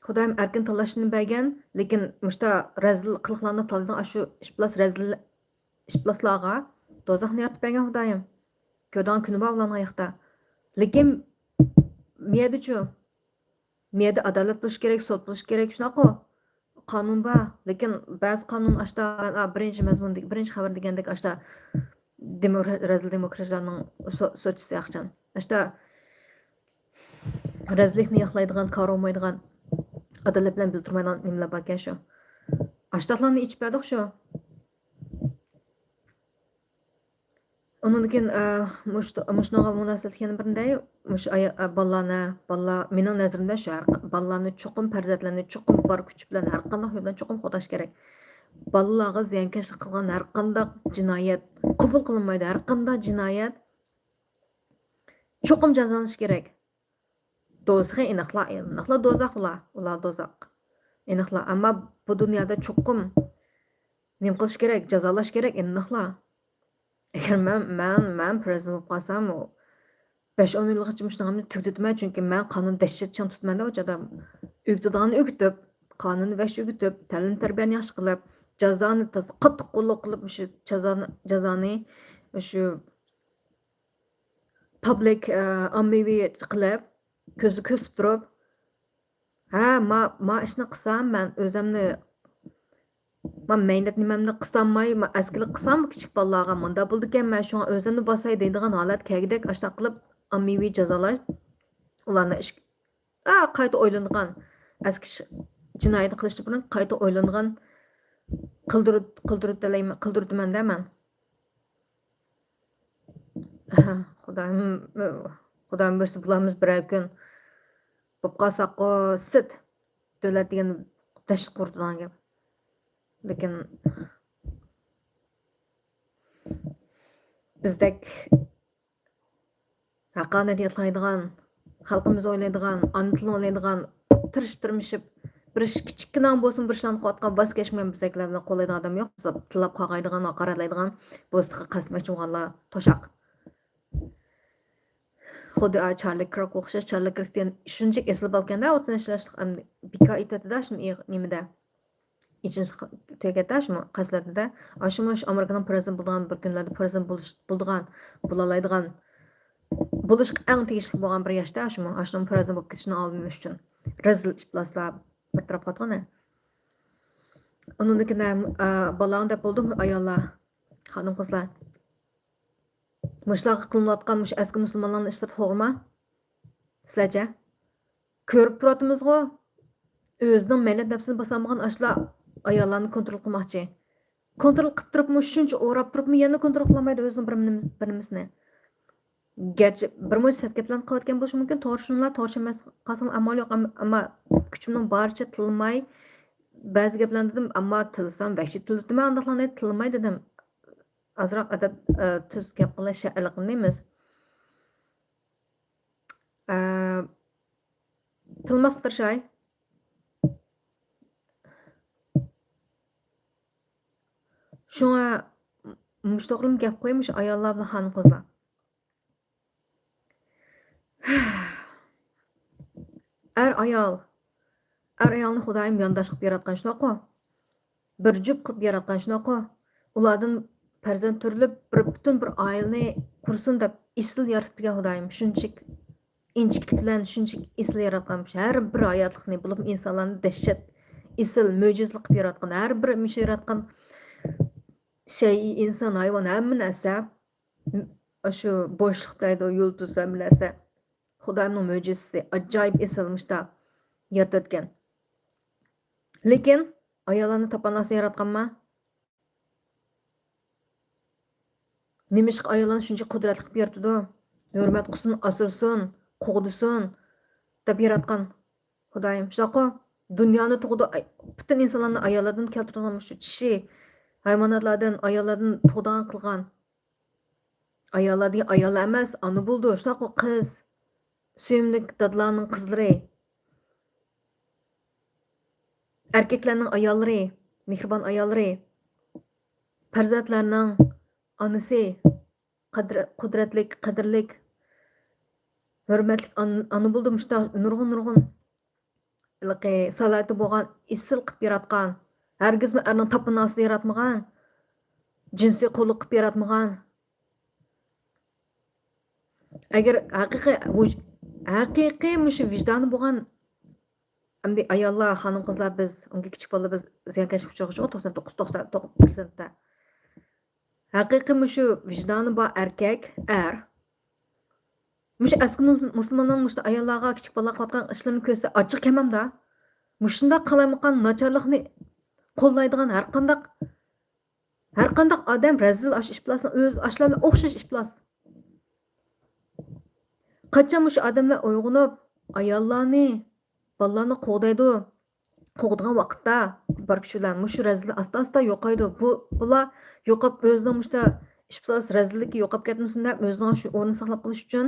خۇدايىم ئەركىن تاللاشنى بەرگەن، لېكىن مۇشتا رەزىل قىلىقلارنى تاللىدىڭ، ئاشۇ ئىپلاس رەزىل، ئىپلاسلارغا دوزاخنى يارىتىپ بەرگەن خۇدايىم. كۆرىدىغان كۈنى بار ئۇلارنىڭ ھاياتتا. لېكىن مىيەدىچۇ؟ مىيەدە ئادالەت بولۇشى كېرەك، سوت بولۇشى كېرەك، شۇنداققۇ؟ قانۇن بار، لېكىن بەزى قانۇن ئاشتا، مەن، ئا، بىرىنچى مەزمۇن، بىرىنچى خەۋەر دېگەندەك ئاشتا دېموكرا-، رەزىل دېموكراتلارنىڭ سو-، سوتچىسى ياخشىچان. ئاشتا رەزىللىكنى ياقلايدىغان، كارى بولمايدىغان، ئادالەت بىلەن بىللە تۇرمايدىغان نېمىلەر باركەن شۇ. ئاشتاقلارنى ئېچىپ بەردۇق شۇ. ئۇنىڭدىن كېيىن، ئە، مۇشۇ، مۇشۇنىڭغا مۇناسىۋەتلىك يەنە بىرىنى دەي، مۇشۇ ئايا-، ئە، بالىلارنى، بالىلار، مېنىڭ نەزىرىمدە شۇ، ھەر قا-، بالىلارنى چوقۇم، پەرزەنتلەرنى چوقۇم بار كۈچ بىلەن، ھەر قانداق يول بىلەن چوقۇم قوغداش كېرەك. بالىلارغا زىيانكەشلىك قىلغان ھەر قانداق جىنايەت قوبۇل قىلىنمايدۇ، ھەر قانداق جىنايەت چوقۇم جازالىنىشى كېرەك. دوزىخى ئېنىقلا، ئېنىقلا دوزاخ ئۇلار، ئۇلار دوزاخ. ئېنىقلا، ئەمما بۇ دۇنيادا چوقۇم نېمە قىلىش كېرەك؟ جازالاش كېرەك، ئېنىقلا. ئەگەر مەن، مەن، مەن پىرېزىدېنت بولۇپ قالسام، ئۇ بەش-ئون يىلغىچە مۇشۇنىڭ ھەممىنى تۈگىتىمەن، چۈنكى مەن قانۇن دەھشەت چىڭ تۇتىمەن-دە، ئۇ چاغدا ئۆگىتىدىغاننى ئۆگىتىپ، قانۇننى ۋەھشىي ئۆگىتىپ، تەلىم-تەربىيەنى ياخشى قىلىپ، جازانى تازا قاتتىق قوللۇق قىلىپ، مۇشۇ جازانى، جازانى مۇشۇ پابلىك، ئە، ئاممىۋى قىلىپ، كۆزى كۆرسىتىپ تۇرۇپ، ھە، ما، ما ئىشنى قىلسام، مەن ئۆزۈمنى، ما مەينەت نېمەمنى قىلسامماي، ما ئەسكىلىك قىلسام، كىچىك بالىلارغا مۇنداق بولىدىكەن، مەن شۇڭا ئۆزۈمنى باساي دەيدىغان ھالەت كەلگۈدەك، ئاشۇنداق قىلىپ ئاممىۋى جازالاش، ئۇلارنى ئىش-، ئا، قايتا ئويلىنىدىغان، ئەسكى ئىش، جىنايەت قىلىشتىن بۇرۇن قايتا ئويلىنىدىغان قىلدۇرۇت-، قىلدۇرۇتەلەيمەن، قىلدۇرۇتىمەن-دە مەن. ئەھە، خۇدايىم، خۇدايىم بۇيرۇسا بۇلارمىز بىرەر كۈن بولۇپ قالساققۇ سىت. دۆلەت دېگەن دەھشەت قورقىدىغان گەپ. لېكىن بىزدەك ھەققانىيەت ياتلايدىغان، خەلقىمىز ئويلايدىغان، ئانا تىلىنى ئويلايدىغان، تىرىشىپ-تىرمىشىپ، بىر ئىش، كىچىككىنە بولسىمۇ بىر ئىشلارنى قىلىۋاتقان، ۋاز كەچمىگەن بىزدەكىلەر بىلەن قوللايدىغان ئادەم يوق. تىللاپ قارغايدىغان، ھاقارەتلەيدىغان، بوستىغا قەستمەكچى بولغانلار توشاق. خۇددى، ئا، چارلى كىرك ئوخشاش. چارلى كىرك دېگەن شۇنچىلىك ئېسىل بالىكەن-دە، ئوتتۇز ياشلىق، ئەمدى بىكار ئېيتىۋەتتى-دە، شۇنى ئېغ-، نېمىدە. ئېچىنىش تۈگەتتى شۇمۇ قەسۋەتىدە. ئاشۇمۇ شۇ ئامېرىكىنىڭ پىرېزىدېنت بولىدىغان بىر كۈنلەردە پىرېزىدېنت بولۇش، بولىدىغان، بولالايدىغان، بولۇشقا ئەڭ تېگىشلىك بولغان بىر ياشتا شۇمۇ. ئاشۇنىڭ پىرېزىدېنت بولۇپ كېتىشىنىڭ ئالدىنى ئېلىش ئۈچۈن. رەزىل ئىپلاسلار بىر تەرەپ قاتقىنى. ئۇنىڭدىن كېيىن، ئە، بالاڭ دەپ بولدۇم، ئاياللار، خانىم-قىزلار. مۇشۇلارغا قىلىنىۋاتقان مۇشۇ ئەسكى مۇسۇلمانلارنىڭ ئىشلىرى توغرىما؟ سىلەرچە؟ كۆرۈپ تۇرۇۋاتىمىزغۇ، ئۆزىنىڭ مەينەت نەپسىنى باسالمىغان ئاشۇلار ئاياللارنى كونترول قىلماقچى. كونترول قىلىپ تۇرۇپمۇ، شۇنچە ئوراپ تۇرۇپمۇ يەنە كونترول قىلالمايدۇ ئۆزىنىڭ بىر نېمىسىنى. گەرچە بىر مۇنچە سەت گەپلەرنى قىلىۋاتقان بولۇشى مۇمكىن، توغرا شۇنىلا، توغرا ئەمەس قالسىڭلار ئامال يوق، ئەم-، ئەمما كۈچۈمنىڭ بارىچە تىللىماي، بەزى گەپلەرنى دېدىم، ئەمما تىللىسام ۋەھشىي تىللىتىمەن، ئانداقلارنى تىللىماي دېدىم. ئازراق ئەدەپ، ئە، تۈز گەپ قىلىش شەرئىيلىقنى دەيمىز. ئە، تىللىماسقا تىرىشاي. شۇڭا مۇشۇ توغرىلىمۇ گەپ قوياي، مۇشۇ ئاياللار بىلەن خانىم-قىزلار. ئەر-ئايال، ئەر-ئايالنى خۇدايىم يانداش قىلىپ ياراتقان شۇنداققۇ؟ بىر جۈپ قىلىپ ياراتقان شۇنداققۇ؟ ئۇلاردىن پەرزەنت تۆرىلىپ، بىر پۈتۈن بىر ئائىلىنى قۇرسۇن دەپ ئېسىل يارىتىپ بەرگەن خۇدايىم. شۇنچىلىك ئىنچىكىلىك بىلەن شۇنچىلىك ئېسىل ياراتقان، ھەر بىر ھاياتلىقنى، بولۇپمۇ ئىنسانلارنى دەھشەت، ئېسىل، مۆجىزىلىك قىلىپ ياراتقان، ھەر بىر مۇشۇ ياراتقان شەيئى، ئىنسان، ھايۋان، ھەممە نەرسە، ئاشۇ بوشلۇق دەيدۇ، يۇلتۇز، ھەممە نەرسە خۇدايىمنىڭ مۆجىزىسى، ئاجايىپ ئېسىل مۇشتا يارىتىۋەتكەن. لېكىن ئاياللارنى تاپانلاشنى ياراتقانما؟ نېمىشقا ئاياللارنى شۇنچە قۇدرەتلىك قىلىپ يارىتىدۇ؟ ھۆرمەت قىلسۇن، ئاسرىسۇن، قوغدىسۇن دەپ ياراتقان خۇدايىم. شۇنداققۇ؟ دۇنيانى تۇغىدۇ، ئاي، پۈتۈن ئىنسانلارنى ئاياللاردىن كەلتۈرگەن مۇشۇ چىشى، ھايۋاناتلاردىن، ئاياللاردىن تۇغىدىغان قىلغان. ئاياللار دېگەن ئاياللار ئەمەس، ئانا بولىدۇ. شۇنداققۇ؟ قىز، سۆيۈملۈك دادىلارنىڭ قىزلىرى، ئەركەكلەرنىڭ ئاياللىرى، مېھرىبان ئاياللىرى، پەرزەنتلەرنىڭ ئانىسى، قەدىر-، قۇدرەتلىك، قەدىرلىك، ھۆرمەتلىك ئان-، ئانا بولىدۇ. مۇشۇنداق نۇرغۇن، نۇرغۇن ھېلىقى سالاھىيىتى بولغان، ئېسىل قىلىپ ياراتقان، ھەرگىزمۇ ئەرنىڭ تاپىنىسىدا ياراتمىغان، جىنسىي قۇللۇق قىلىپ ياراتمىغان. ئەگەر ھەقىقىي ۋۇج-، ھەقىقىي مۇشۇ ۋىجدانى بولغان، ئەمدى ئاياللار، خانىم-قىزلار، بىز ئۇنكى كىچىك بالىلار، بىز زىيانكەشلىككە ئۇچرىغۇچىغۇ توقسان توققۇز، توقسان توققۇز پىرسەنتتە. ھەقىقىي مۇشۇ ۋىجدانى بار ئەركەك، ئەر مۇشۇ ئەسكى مۇس-، مۇسۇلماننىڭ مۇشۇ ئاياللارغا، كىچىك بالىلارغا قىلىۋاتقان ئىشلىرىنى كۆرسە ئاچچىقى كەلمەمدۇ؟ مۇشۇنداق قالايمىقان ناچارلىقنى قوللايدىغان ھەرقانداق، ھەرقانداق ئادەم رەزىل، ئاشۇ ئىپلاسنىڭ ئۆزى، ئاشۇلار بىلەن ئوخشاش ئىپلاس. قاچان مۇشۇ ئادەملەر ئويغىنىپ، ئاياللارنى، بالىلارنى قوغدايدۇ، قوغدىغان ۋاقىتتا بار كۈچى بىلەن مۇشۇ رەزىللىك ئاستا-ئاستا يوقايدۇ. بۇ، بۇلار يوقاپ، ئۆزىنىڭ مۇشۇنداق ئىپلاس رەزىللىكى يوقاپ كەتمىسۇن دەپ، ئۆزىنىڭ شۇ ئورنىنى ساقلاپ قېلىش ئۈچۈن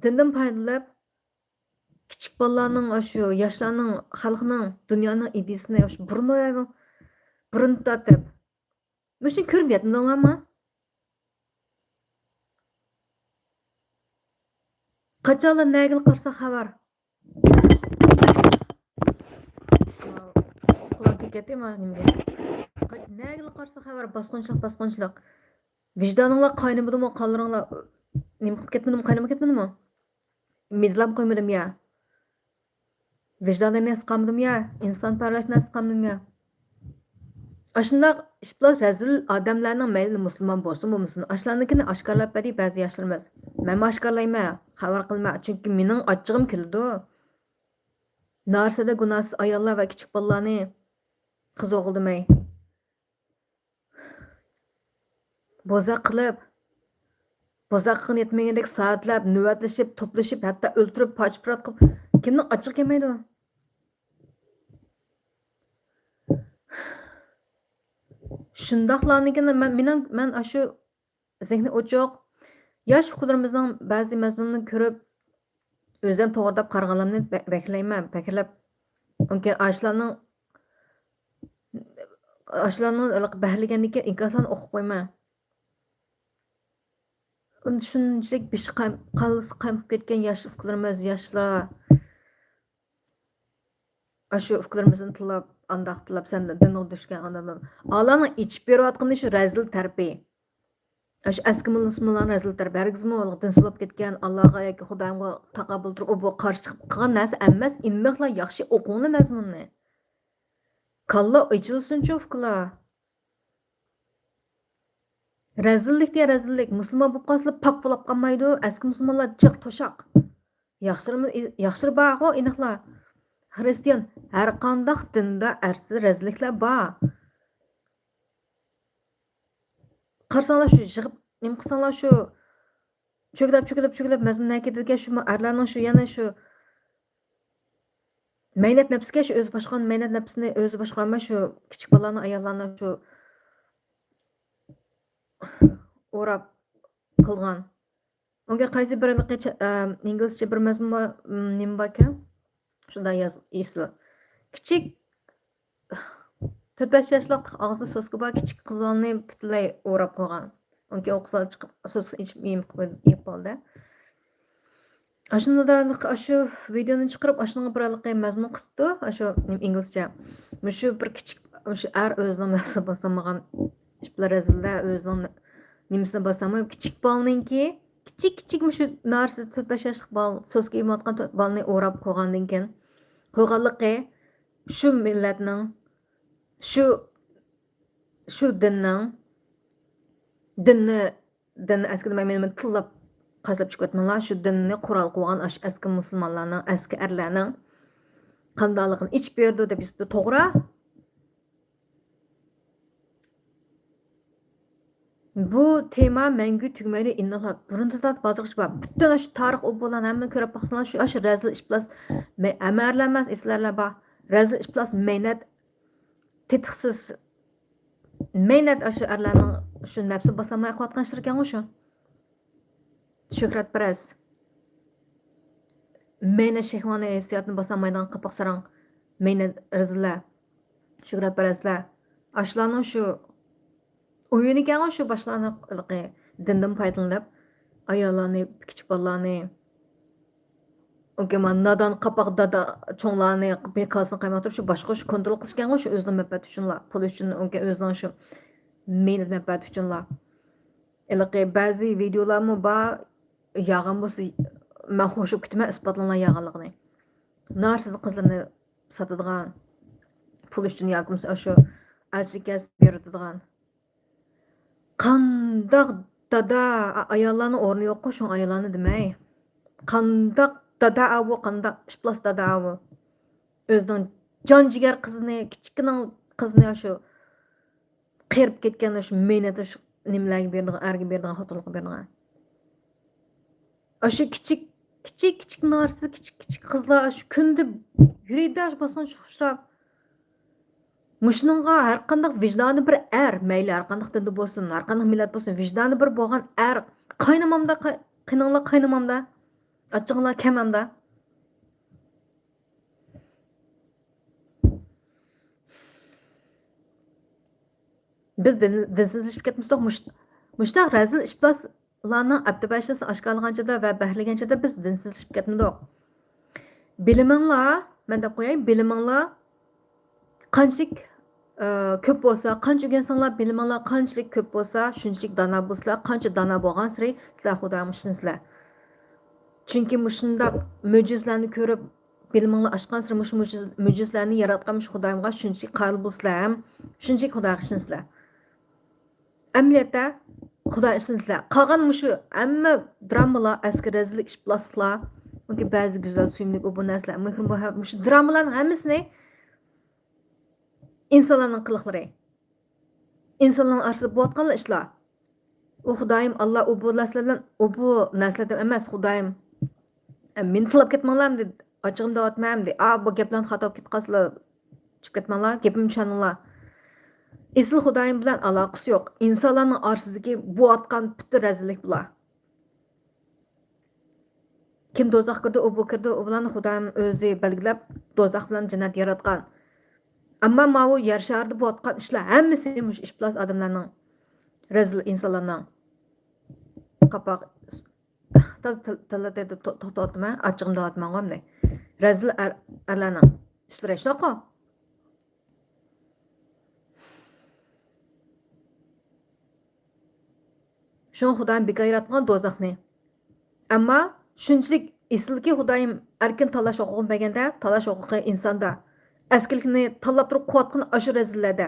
دىندىن پايدىلىنىپ، كىچىك بالىلارنىڭ، ئاشۇ ياشلارنىڭ، خەلقنىڭ، دۇنيانىڭ ئىدىيىسىنى ئاشۇ بۇرۇنراق، بۇرۇن تارتىپ، مۇشۇنى كۆرۈپ يەتمىدىڭلارمۇ؟ قاچانلا نەگىلا قارىسا خەۋەر. قۇلاق كېتىپ كەتتى ما نېمىگە؟ قاچ-، نەگىلا قارىسا خەۋەر، باسقۇنچىلىق، باسقۇنچىلىق. ۋىجدانىڭلار قاينىمىدىمۇ، قانلىرىڭلار نېمە قىلىپ كەتمىدىمۇ، قاينىماي كەتمىدىمۇ؟ مىدىرلاپ قويمىدىم يا؟ ۋىجدانىنى ھېس قىلمىدىم يا؟ ئىنسانپەرۋەرلىكنى ھېس قىلمىدىم يا؟ ئاشۇنداق ئىپلاس رەزىل ئادەملەرنىڭ، مەيلى مۇسۇلمان بولسۇن بولمىسۇن، ئاشۇلارنىڭكىنى ئاشكارىلاپ بەردى بەزى ياشلىرىمىز. مەنمۇ ئاشكارىلايمەن، خەۋەر قىلىمەن، چۈنكى مېنىڭ ئاچچىقىم كېلىدۇ. نارسىدە گۇناھسىز ئاياللار ۋە كىچىك بالىلارنى قىز ئوغۇل دېمەي، بوزەك قىلىپ، بوزەك قىلغىنى يەتمىگەندەك سائەتلەپ، نۆۋەتلىشىپ، توپلىشىپ، ھەتتا ئۆلتۈرۈپ، پارچە-پۇرات قىلىپ، كىمنىڭ ئاچچىقى كەلمەيدۇ؟ شۇنداقلارنىڭكىنى مەن، مېنىڭ، مەن ئاشۇ زېھنى ئوچۇق ياش ئۇكىلىرىمىزنىڭ بەزى مەزمۇنىنى كۆرۈپ، ئۆزۈم توغرا دەپ قارىغانلىرىمنى بە-، بەكرەيمەن، بەكرەپ. ئۇنكى ئاشۇلارنىڭ، ئاشۇلارنىڭ ھېلىقى بەھرىلىگەندىن كېيىن ئىنكاسلارنى ئوقۇپ قويىمەن. شۇنچىلىك بېشى قايم-، كاللىسى قايمۇقۇپ كەتكەن ياش ئۇكىلىرىمىز، ياشلار. ئاشۇ ئۇكىلىرىمىزنى تىللاپ، ئانداق تىللاپ، سەن دىنغا دۇچ كەلگەن ئادەملەر. ئالارنىڭ ئېچىپ بېرىۋاتقىنى شۇ رەزىل تەرىپى. ئاشۇ ئەسكى مۇسۇلمانلارنىڭ رەزىل تەرىپى. ھەرگىزمۇ ئۇلار دىنسىز بولۇپ كەتكەن، ئاللاغا ياكى خۇدايىمغا تاقابىل تۇرۇپ، ئۇ بۇ قارشى چىقىپ قىلغان نەرسە ئەمەس. ئىننىقلا ياخشى ئوقۇڭلار مەزمۇننى. كاللا ئېچىلسۇنچۇ ئۇكىلار. رەزىللىك دېگەن رەزىللىك. مۇسۇلمان بولۇپ قالسىلا پاك بولاپ قالمايدۇ. ئەسكى مۇسۇلمانلار جىق توشاق. ياخشىلىرىمۇ، ياخشىلىرى بارغۇ ئېنىقلا. خىرىستىيان، ھەر قانداق دىندا ئەرسىز رەزىللىكلەر بار. قارىساڭلار شۇ يىغىپ، نېمە قىلساڭلار شۇ چۆگىلەپ، چۆگىلەپ، چۆگىلەپ مەزمۇن نەگە كېتىدىكەن شۇ ئەرلەرنىڭ شۇ يەنە شۇ مەينەت نەپسىگە شۇ ئۆزى باشقۇرغان مەينەت نەپسىنى ئۆزى باشقۇرالماي شۇ كىچىك بالىلارنى، ئاياللارنى شۇ ئوراپ قىلغان. ئۇنىڭغا قايسى بىر ھېلىقى چە-، ئە، ئىنگلىزچە بىر مەزمۇن بار، م، نېمە باركەن؟ شۇنداق ياز-، ئېسىل. كىچىك، تۆت-بەش ياشلىق ئاغزىدا سوسكا بار كىچىك قىز بالىنى پۈتۈنلەي ئوراپ قويغان. ئۇنىڭ كېيىن ئۇ قىز بالا چىقىپ، سوسكىنى ئېچىپ يېيىپ قويدى، يەپ بولدى. ئاشۇندىلا ئاشۇ ۋىدېئونى چىقىرىپ، ئاشۇنىڭغا بىر ھېلىقى مەزمۇن قىستۇ، ئاشۇ ئىنگلىزچە. مۇشۇ بىر كىچىك، مۇشۇ ئەر ئۆزىنىڭ نەپسىنى باسالمىغان، ئىپلا رەزىللەر ئۆزىنىڭ نېمىسىنى باسالماي، كىچىك بالىنىڭكى، كىچىك، كىچىك مۇشۇ نارسىدا تۆت-بەش ياشلىق بالا، سوسكا يېمەيۋاتقان تۆت بالىنى ئوراپ قويغاندىن كېيىن، قويغانلىقى شۇ مىللەتنىڭ، شۇ، شۇ دىننىڭ، دىننى، دىننى ئەسكى دېمەي، مېنى تىللاپ، قاسلاپ چىقىۋەتمەڭلار. شۇ دىننى قورال قىلغان ئاشۇ ئەسكى مۇسۇلمانلارنىڭ، ئەسكى ئەرلەرنىڭ قانداقلىقىنى ئېچىپ بېرىدۇ دەپ يېزىپتۇ. توغرا. بۇ تېما مەڭگۈ تۈگىمەيدۇ، ئىننىقلا. بۇرۇندىن تارتىپ ھازىرغىچە بار. پۈتۈن ئاشۇ تارىخ ئوبولاڭ ھەممىنى كۆرۈپ باقسىڭلار، شۇ ئاشۇ رەزىل ئىپلاس، مە-، ئەمەرلەر ئەمەس، ئېسىلەرلەر بار. رەزىل ئىپلاس مەينەت، تېتىقسىز مەينەت ئاشۇ ئەرلەرنىڭ شۇ نەپسى باسالماي قېلىۋاتقان ئىشلىرى ئىكەنغۇ شۇ. شۆھرەتپەرەس. مەينەت شەھۋانىي ھېسسىياتنى باسالمايدىغان قاپاق ساراڭ. مەينەت رەزىللەر. شۆھرەتپەرەسلەر. ئاشۇلارنىڭ شۇ ئويۇنى ئىكەنغۇ شۇ باشقىلارنى ھېلىقى دىندىن پايدىلىنىپ، ئاياللارنى، كىچىك بالىلارنى، ئۇكىما نادان قاپاق دادا چوڭلارنى بىر كاللىسىنى قايماقتۇرۇپ، شۇ باشقا شۇ كونترول قىلىشكەنغۇ شۇ ئۆزىنىڭ مەنپەئەتى ئۈچۈنلا، پۇل ئۈچۈن، ئۇكا ئۆزىنىڭ شۇ مەينەت مەنپەئەتى ئۈچۈنلا. ھېلىقى بەزى ۋىدىيولارمۇ بار، يالغان بولسا مەن خوشلاپ كېتىمەن، ئىسپاتلىنىڭلار يالغانلىقىنى. نارسىدىل قىزلىرىنى ساتىدىغان، پۇل ئۈچۈن ياكى بولمىسا ئاشۇ ئەلچىلىك كەسىپ يارىتىدىغان. قانداق دادا، ئا-، ئاياللارنىڭ ئورنى يوققۇ، شۇڭا ئاياللارنى دېمەي. قانداق دادا ئاۋۇ، قانداق ئىپلاس دادا ئاۋۇ. ئۆزىنىڭ جان جىگەر قىزىنى، كىچىككىنە قىزىنى شۇ قېرىپ كەتكەن شۇ مەينەت شۇ نېمىلەرگە بېرىدىغان، ئەرگە بېرىدىغان، خوتۇنلۇققا بېرىدىغان. ئاشۇ كىچىك، كىچىك، كىچىك نارسىز، كىچىك، كىچىك قىزلار ئاشۇ كۈندە يۈرىدە ئاشۇ باسقان ئۇچراپ. مۇشۇنىڭغا ھەر قانداق ۋىجدانى بىر ئەر، مەيلى ھەر قانداق دىندا بولسۇن، ھەر قانداق مىللەت بولسۇن، ۋىجدانى بىر بولغان ئەر، قاينىمامدا، قاي-، قېنىڭلار قاينىمامدا، ئاچچىقىڭلار كەممەمدا. بىز دىن-، دىنسىزلىشىپ كەتمىسۇق، مۇش-، مۇشۇنداق رەزىل ئىپلاسلارنىڭ ئەپتىبەشىسىنى ئاشكارىلىغانچىدا ۋە بەھرىلىگەنچىدا بىز دىنسىزلىشىپ كەتمىدۇق. بىلىمىڭلار، مەن دەپ قوياي، بىلىمىڭلار قانچىلىك، ئى، كۆپ بولسا، قانچە ئۆگەنسەڭلار، بىلىمىڭلار قانچىلىك كۆپ بولسا، شۇنچىلىك دانا بولىسىلەر، قانچە دانا بولغانسېرى سىلەر خۇدايىمغا ئىشىنىسىلەر. چۈنكى مۇشۇنداق مۆجىزىلەرنى كۆرۈپ، بىلىمىڭلار ئاشقانسېرى مۇشۇ مۆجىز-، مۆجىزىلەرنى ياراتقان مۇشۇ خۇدايىمغا شۇنچىلىك قايىل بولىسىلەر ھەم شۇنچىلىك خۇدايغا ئىشىنىسىلەر. ئەمەلىيەتتە خۇدايغا ئىشىنىسىلەر. قالغان مۇشۇ ھەممە درامىلار، ئەسكى رەزىللىك، ئىپلاسلىقلار، ياكى بەزى گۈزەل، سۆيۈملۈك، ئۇ بۇ نەرسىلەر، مېھرىم، بۇ ھە-، مۇشۇ درامىلارنىڭ ھەممىسىنى ئىنسانلارنىڭ قىلىقلىرى. ئىنسانلارنىڭ ئارىسىدا بولۇۋاتقانلا ئىشلار. ئۇ خۇدايىم ئاللا، ئۇ بۇ نەرسىلەر بىلەن، ئۇ بۇ نەرسىلەردىن ئەمەس، خۇدايىم، ئە، مېنى تىللاپ كەتمەڭلار ئەمدى، ئاچچىقىمدا ئەۋەتمە ئەمدى، ئا، بۇ گەپلەرنى خاتا بولۇپ كېتىپ قالسىلا، چىقىپ كەتمەڭلار، گېپىمنى چۈشەنىڭلار. ئېسىل خۇدايىم بىلەن ئالاقىسى يوق، ئىنسانلارنىڭ ئارىسىدىكى بولۇۋاتقان تۈپتە رەزىللىك بۇلار. كىم دوزاخقا كىردى، ئۇ بۇ كىردى، ئۇ بۇلارنى خۇدايىم ئۆزى بەلگىلەپ، دوزاخ بىلەن جەننەت ياراتقان. ئەمما ماۋۇ يەر شارىدا بولۇۋاتقان ئىشلار ھەممىسى مۇشۇ ئىپلاس ئادەملەرنىڭ، رەزىل ئىنسانلارنىڭ. قاپاق. تازا تىل-، تىللىتىپ تو-، توختاۋاتىمەن، ئاچچىقىمدا ئاتماڭغۇ ئەمدى. رەزىل ئەر-، ئەرلەرنىڭ ئىشلىرى شۇنداققۇ؟ شۇڭا خۇدايىم بىكار ياراتمىغان دوزاخنى. ئەمما شۇنچىلىك ئېسىلكى، خۇدايىم ئەركىن تاللاش ھوقۇقىنى بەرگەندە، تاللاش ھوقۇقى ئىنساندا. ئەسكىلىكنى تاللاپ تۇرۇپ قىلىۋاتقىنى ئاشۇ رەزىللەردە.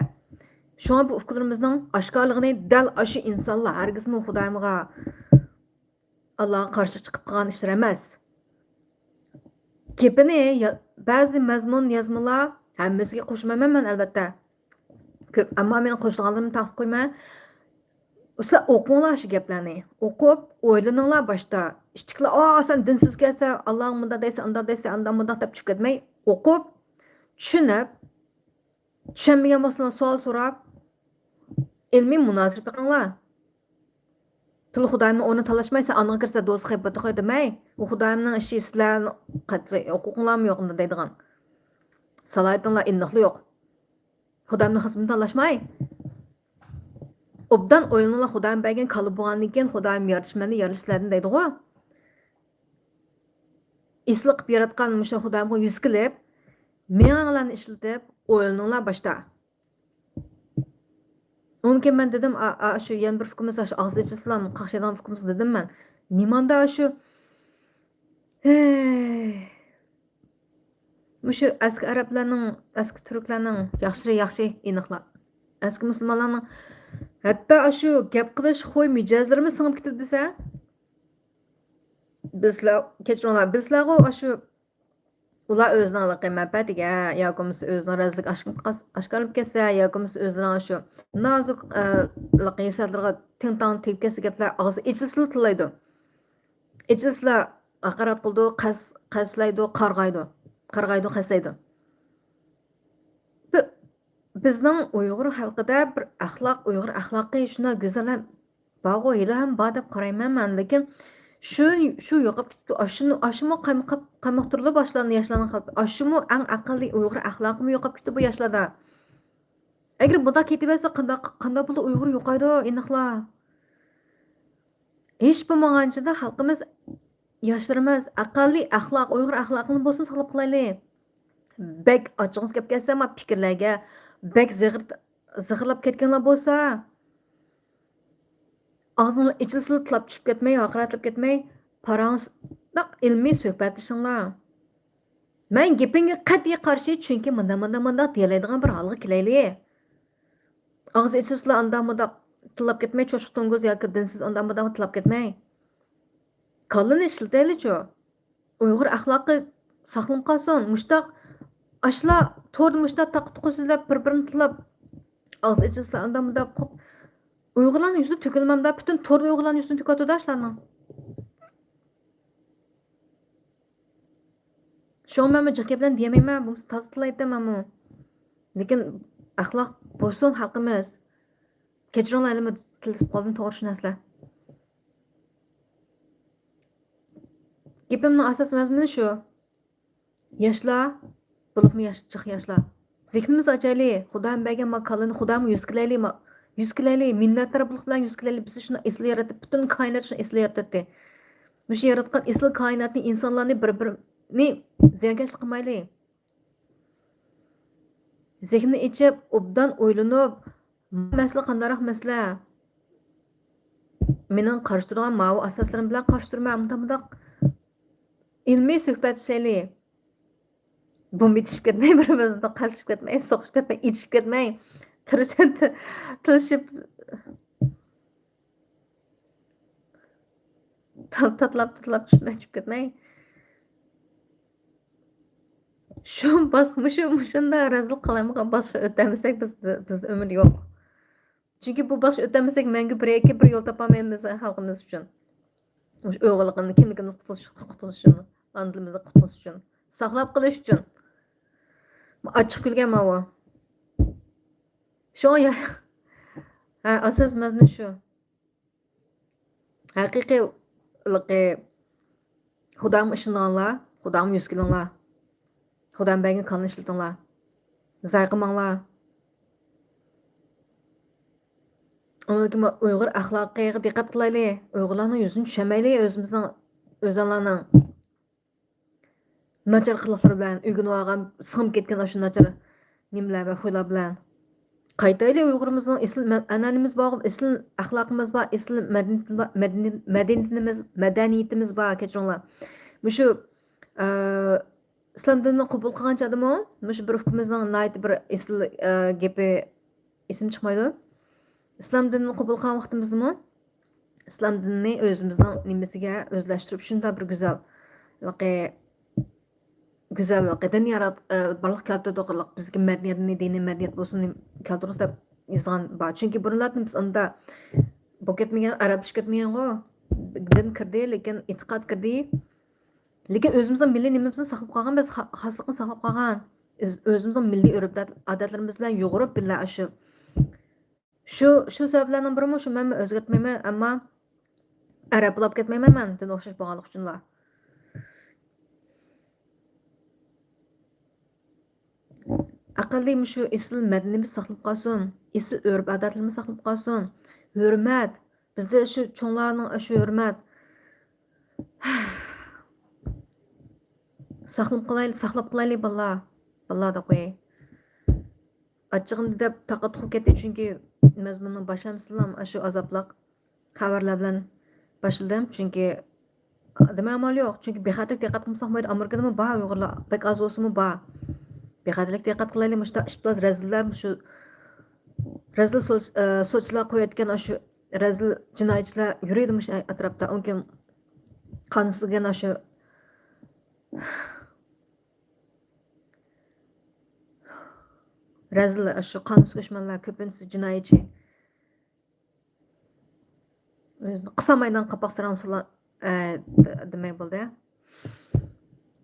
شۇڭا بۇ ئۇكىلىرىمىزنىڭ ئاشكارىلىغىنى دەل ئاشۇ ئىنسانلار، ھەرگىزمۇ خۇدايىمغا، ئاللاغا قارشى چىقىپ قىلغان ئىشلىرى ئەمەس. گېپىنى يا-، بەزى مەزمۇن يازمىلار، ھەممىسىگە قوشمايمەن مەن ئەلۋەتتە. كۆپ، ئەمما مېنىڭ قوشىدىغانلىرىمنى تارقىتىپ قويماڭ. سىلەر ئوقۇڭلار شۇ گەپلەرنى. ئوقۇپ ئويلىنىڭلار باشتا. ئىچتىكىلەر، ئا، سەن دىنسىز ئىكەنسەن، ئاللاغا مۇنداق دەيسەن، ئانداق دەيسەن، ئانداق مۇنداق دەپ چۈشۈپ كەتمەي، ئوقۇپ، چۈشىنىپ، چۈشەنمىگەن بولسىڭىز سوئال سوراپ، ئىلمىي مۇنازىرە قىلىڭلار. تىل خۇدايىمنىڭ ئورنىنى تالاشماي، سەن ئانىغا كىرسە دوزاخ ياپىدۇ دېمەي، ئۇ خۇدايىمنىڭ ئىشى، سىلەرنىڭ قەتئىي ھوقۇقۇڭلارمۇ يوق ئۇنداق دەيدىغان. سالاھىيىتىڭلار ئېنىقلا يوق. خۇدايىمنىڭ خىزمىتىنى تالاشماي، ئوبدان ئويلىنىڭلار، خۇدايىم بەرگەن كاللا بولغاندىن كېيىن، خۇدايىم يارىتىش مەندىن، يارىتىش سىلەردىن دەيدىغۇ. ئېسىل قىلىپ ياراتقان مۇشۇ خۇدايىمغا يۈز كېلىپ، مېڭەڭلارنى ئىشلىتىپ ئويلىنىڭلار باشتا. ئۇنىڭ كېيىن مەن دېدىم، ئا، ئا، شۇ يەنە بىر ئۇكىمىز، شۇ ئاغزى ئېچىلسىلا قاقشايدىغان ئۇكىمىزغا دېدىم مەن، نېمانداق شۇ، ھەي، مۇشۇ ئەسكى ئەرەبلەرنىڭ، ئەسكى تۈركلەرنىڭ ياخشىلىرى ياخشى، ئېنىقلا. ئەسكى مۇسۇلمانلارنىڭ ھەتتا ئاشۇ گەپ قىلىش خۇي مىجەزلىرىمۇ سىڭىپ كېتىدۇ دېسە، بىزلەر، كەچۈرۈڭلار، بىزلەرغۇ ئاشۇ ئۇلار ئۆزىنىڭ ھېلىقى مەنپەئەتىگە ياكى بولمىسا ئۆزىنىڭ رەزىللىكى ئاشكارىلىنىپ كەتسە ياكى بولمىسا ئۆزىنىڭ شۇ نازۇك، ئە، ھېلىقى ھېسسىياتلىرىغا تىڭ تاڭ تېگىپ كەتسە گەپلەر ئاغزى ئېچىلسىلا تىللايدۇ. ئېچىلسىلا ھاقارەت قىلىدۇ، قەس-، قەستلەيدۇ، قارغايدۇ. قارغايدۇ، قەستلەيدۇ. بى-، بىزنىڭ ئۇيغۇر خەلقىدە بىر ئەخلاق، ئۇيغۇر ئەخلاقى شۇنداق گۈزەل ھەم بارغۇ، ھېلىھەم بار دەپ قارايمەن مەن. لېكىن شۇ، شۇ يوقاپ كېتىپتۇ. ئاشۇنى، ئاشۇمۇ قايمۇ-، قايمۇقتۇرۇلۇپ باشلارنى، ياشلارنىڭ قەلبى. ئاشۇمۇ ئەڭ ئەقەللىي ئۇيغۇر ئەخلاقىمۇ يوقاپ كېتىپتۇ بۇ ياشلاردا. ئەگەر بۇنداق كېتىۋەرسە قانداق، قانداق بولىدۇ ئۇيغۇر يوقايدۇ ئىناقلا. ھېچ بولمىغانچىدا خەلقىمىز، ياشلىرىمىز ئەقەللىي ئەخلاق، ئۇيغۇر ئەخلاقىنى بولسۇن ساقلاپ قالايلى. بەك ئاچچىقىڭىز كەپ كەتسە، ما پىكىرلەرگە بەك زىغىر، زىغىرلاپ كەتكەنلەر بولسا، ئاغزىڭلار ئېچىلسىلا تىلاپ چۈشۈپ كەتمەي، ھاقارەتلەپ كەتمەي، پاراڭلىشىپ ئىلمىي سۆھبەتلىشىڭلار. مەن گېپىڭگە قەتئىي قارشى، چۈنكى مۇنداق، مۇنداق، مۇنداق دېيەلەيدىغان بىر ھالغا كېلەيلى. ئاغزى ئېچىلسىلا ئانداق مۇنداق تىللاپ كەتمەي، چوشقا توڭگۇز ياكى دىنسىز ئانداق مۇنداق تىللاپ كەتمەي. كاللىنى ئىشلىتەيلىچۇ. ئۇيغۇر ئەخلاقى ساقلىنىپ قالسۇن. مۇشتاق ئاشۇلار توردا مۇشتاق تاقا-تۇقا سۆزلەپ، بىر-بىرىنى تىللاپ، ئاغزى ئېچىلسىلا ئانداق مۇنداق قوپ-، ئۇيغۇرلارنىڭ يۈزىگە تۆكۈلمەمدۇ؟ پۈتۈن توردا ئۇيغۇرلارنىڭ يۈزىگە تۆكۈۋاتىدۇ ئاشۇلارنىڭ. شۇڭا مەنمۇ جىق گەپلەرنى دېيەلمەيمەن، بولمىسا تازا تىللايتتىم مەنمۇ. لېكىن ئەخلاق بولسۇن خەلقىمىز. كەچۈرۈڭلار، ھېلىمۇ تىللىشىپ قالدىم توغرا شۇ نەرسىلەر. گېپىمنىڭ ئاساس مەزمۇنى شۇ. ياشلار، بولۇپمۇ ياش، جىق ياشلار. زېھنىمىزنى ئاچايلى، خۇدام بەرگەن ما كاللىنى خۇدامغا يۈز كېلەيلى، ما-، يۈز كېلەيلى، مىننەتدارلىق بىلەن يۈز كېلەيلى. بىزنى شۇنداق ئېسىل ياراتتى، پۈتۈن كائىنات شۇنداق ئېسىل يارىتتى. مۇشۇ ياراتقان ئېسىل كائىناتنى، ئىنسانلارنى بىر-بىرىنى زىيانكەشلىك قىلمايلى. زېھنىنى ئېچىپ، ئوبدان ئويلىنىپ، مەسىلە قانداقراق مەسىلە؟ مېنىڭ قارشى تۇرىدىغان ماۋۇ ئاساسلىرىم بىلەن قارشى تۇرىمەن، مۇنداق، مۇنداق ئىلمىي سۆھبەتلىشەيلى. بومبا ئېتىشىپ كەتمەي، بىر-بىرىمىزنى قەستلىشىپ كەتمەي، سوقۇشۇپ كەتمەي، ئېتىشىپ كەتمەي، تىر-، تىلىشىپ، تا-، تاتىلاپ، تاتىلاپ چۈشمەي، چۈشۈپ كەتمەي. شۇ باسقا، مۇشۇ، مۇشۇنداق رەزىل قالايمىقان باسقا ئۆتەلمىسەك، بىز، بىزدە ئۈمىد يوق. چۈنكى بۇ باسقا ئۆتەلمىسەك، مەڭگۈ بىر يەرگە بىر يول تاپالمايمىز خەلقىمىز ئۈچۈن. مۇشۇ ئۇيغۇرلۇقىمىزنى، كىملىكىمىزنى قۇتۇلۇش، قۇتۇلۇش ئۈچۈن، ئانا تىلىمىزنى قۇتقۇزۇش ئۈچۈن، ساقلاپ قېلىش ئۈچۈن. ئاچچىق كۈلگەن ماۋۇ. شۇڭا يا-، ھە، ئاساس مەزمۇن شۇ. ھەقىقىي، ھېلىقى، خۇداغا ئىشىنىدىغانلار، خۇداغا يۈز كېلىڭلار. خۇدام بەرگەن كاللىنى ئىشلىتىڭلار. زايە قىلماڭلار. ئۇنىڭدىن كېيىن ئۇيغۇر ئەخلاقىغا دىققەت قىلايلى. ئۇيغۇرلارنىڭ يۈزىنى چۈشەنمەيلى، ئۆزىمىزنىڭ، ئۆزۈڭلارنىڭ ناچار قىلىقلىرى بىلەن، ئۆگىنىۋالغان، سىڭىپ كەتكەن ئاشۇ ناچار نېمىلەر ۋە خۇيلار بىلەن. قايتايلى، ئۇيغۇرىمىزنىڭ ئېسىل مە-، ئەنئەنىمىز بار، ئېسىل ئەخلاقىمىز بار، ئېسىل مەدەنىيىتىمىز بار، مەدەنىي-، مەدەنىيىتىمىز، مەدەنىيىتىمىز بار، كەچۈرۈڭلار. مۇشۇ، ئە، ئىسلام دىنىنى قوبۇل قىلغان چاغدىمۇ، مۇشۇ بىر ئۇكىمىزنىڭ ناھايىتى بىر ئېسىل، ئە، گېپى ئېسىمدىن چىقمايدۇ. ئىسلام دىنىنى قوبۇل قىلغان ۋاقتىمىزدىمۇ، ئىسلام دىنىنى ئۆزىمىزنىڭ نېمىسىگە ئۆزلەشتۈرۈپ، شۇنداق بىر گۈزەل، ھېلىقى، گۈزەل، ھېلىقى دىن يارات-، ئە، بارلىققا كەلتۈردۇق، ھېلىقى بىزگە مەدەنىيەتنى، دىنىي مەدەنىيەت بولسۇن، كەلتۈردۇق دەپ يازغان بار. چۈنكى بۇرۇنلاردىن بىز ئاندا بولۇپ كەتمىگەن، ئەرەبلىشىپ كەتمىگەنغۇ. دىن كىردى، لېكىن ئېتىقاد كىردى. لېكىن ئۆزىمىزنىڭ مىللىي نېمىمىزنى ساقلاپ قالغان، بىز خا-، خاسلىقنى ساقلاپ قالغان. ئۆز-، ئۆزىمىزنىڭ مىللىي ئۆرپ-ئادەتلىرىمىز بىلەن يۇغۇرۇپ بىللە ئاشۇ. شۇ، شۇ سەۋەبلەرنىڭ بىرىمۇ شۇ، مەنمۇ ئۆزگەرتمەيمەن، ئەمما ئەرەب بولاپ كەتمەيمەن مەن، دىن ئوخشاش بولغانلىقى ئۈچۈنلا. ئەقەللىي مۇشۇ ئېسىل مەدەنىيىتىمىز ساقلىنىپ قالسۇن، ئېسىل ئۆرپ-ئادەتلىرىمىز ساقلىنىپ قالسۇن. ھۆرمەت، بىزدە شۇ چوڭلارنىڭ شۇ ھۆرمەت. ساقلىنىپ قالايلى، ساقلاپ قالايلى بالىلار. بالىلار دەپ قوياي. ئاچچىقىمدى دەپ تاقا تۇقۇپ كەتتى، چۈنكى مەزمۇننىڭ باشلامچىسىدىلا ئاشۇ ئازابلىق خەۋەرلەر بىلەن باشلىدىم. چۈنكى دېمەي ئامال يوق. چۈنكى بىخەتەرلىككە دىققەت قىلمىساق بولمايدۇ. ئامېرىكىدىمۇ بار ئۇيغۇرلار، بەك ئاز بولسىمۇ بار. بىخەتەرلىككە دىققەت قىلايلى، مۇشۇنداق ئىپلاس رەزىللەر، مۇشۇ رەزىل سوت-، ئە، سوتچىلار قويۇۋەتكەن ئاشۇ رەزىل جىنايەتچىلەر يۈرىدۇ مۇشۇ ئەتراپتا. ئۇنىڭ كېيىن قانۇنسىز كەلگەن ئاشۇ رەزىل، شۇ قانۇنسىز كۆچمەنلەر كۆپىنچىسى جىنايىچى. ئۆزىنى قىسالمايدىغان قاپاق ساراڭ سۇلار، ئە، دېمەك بولدى.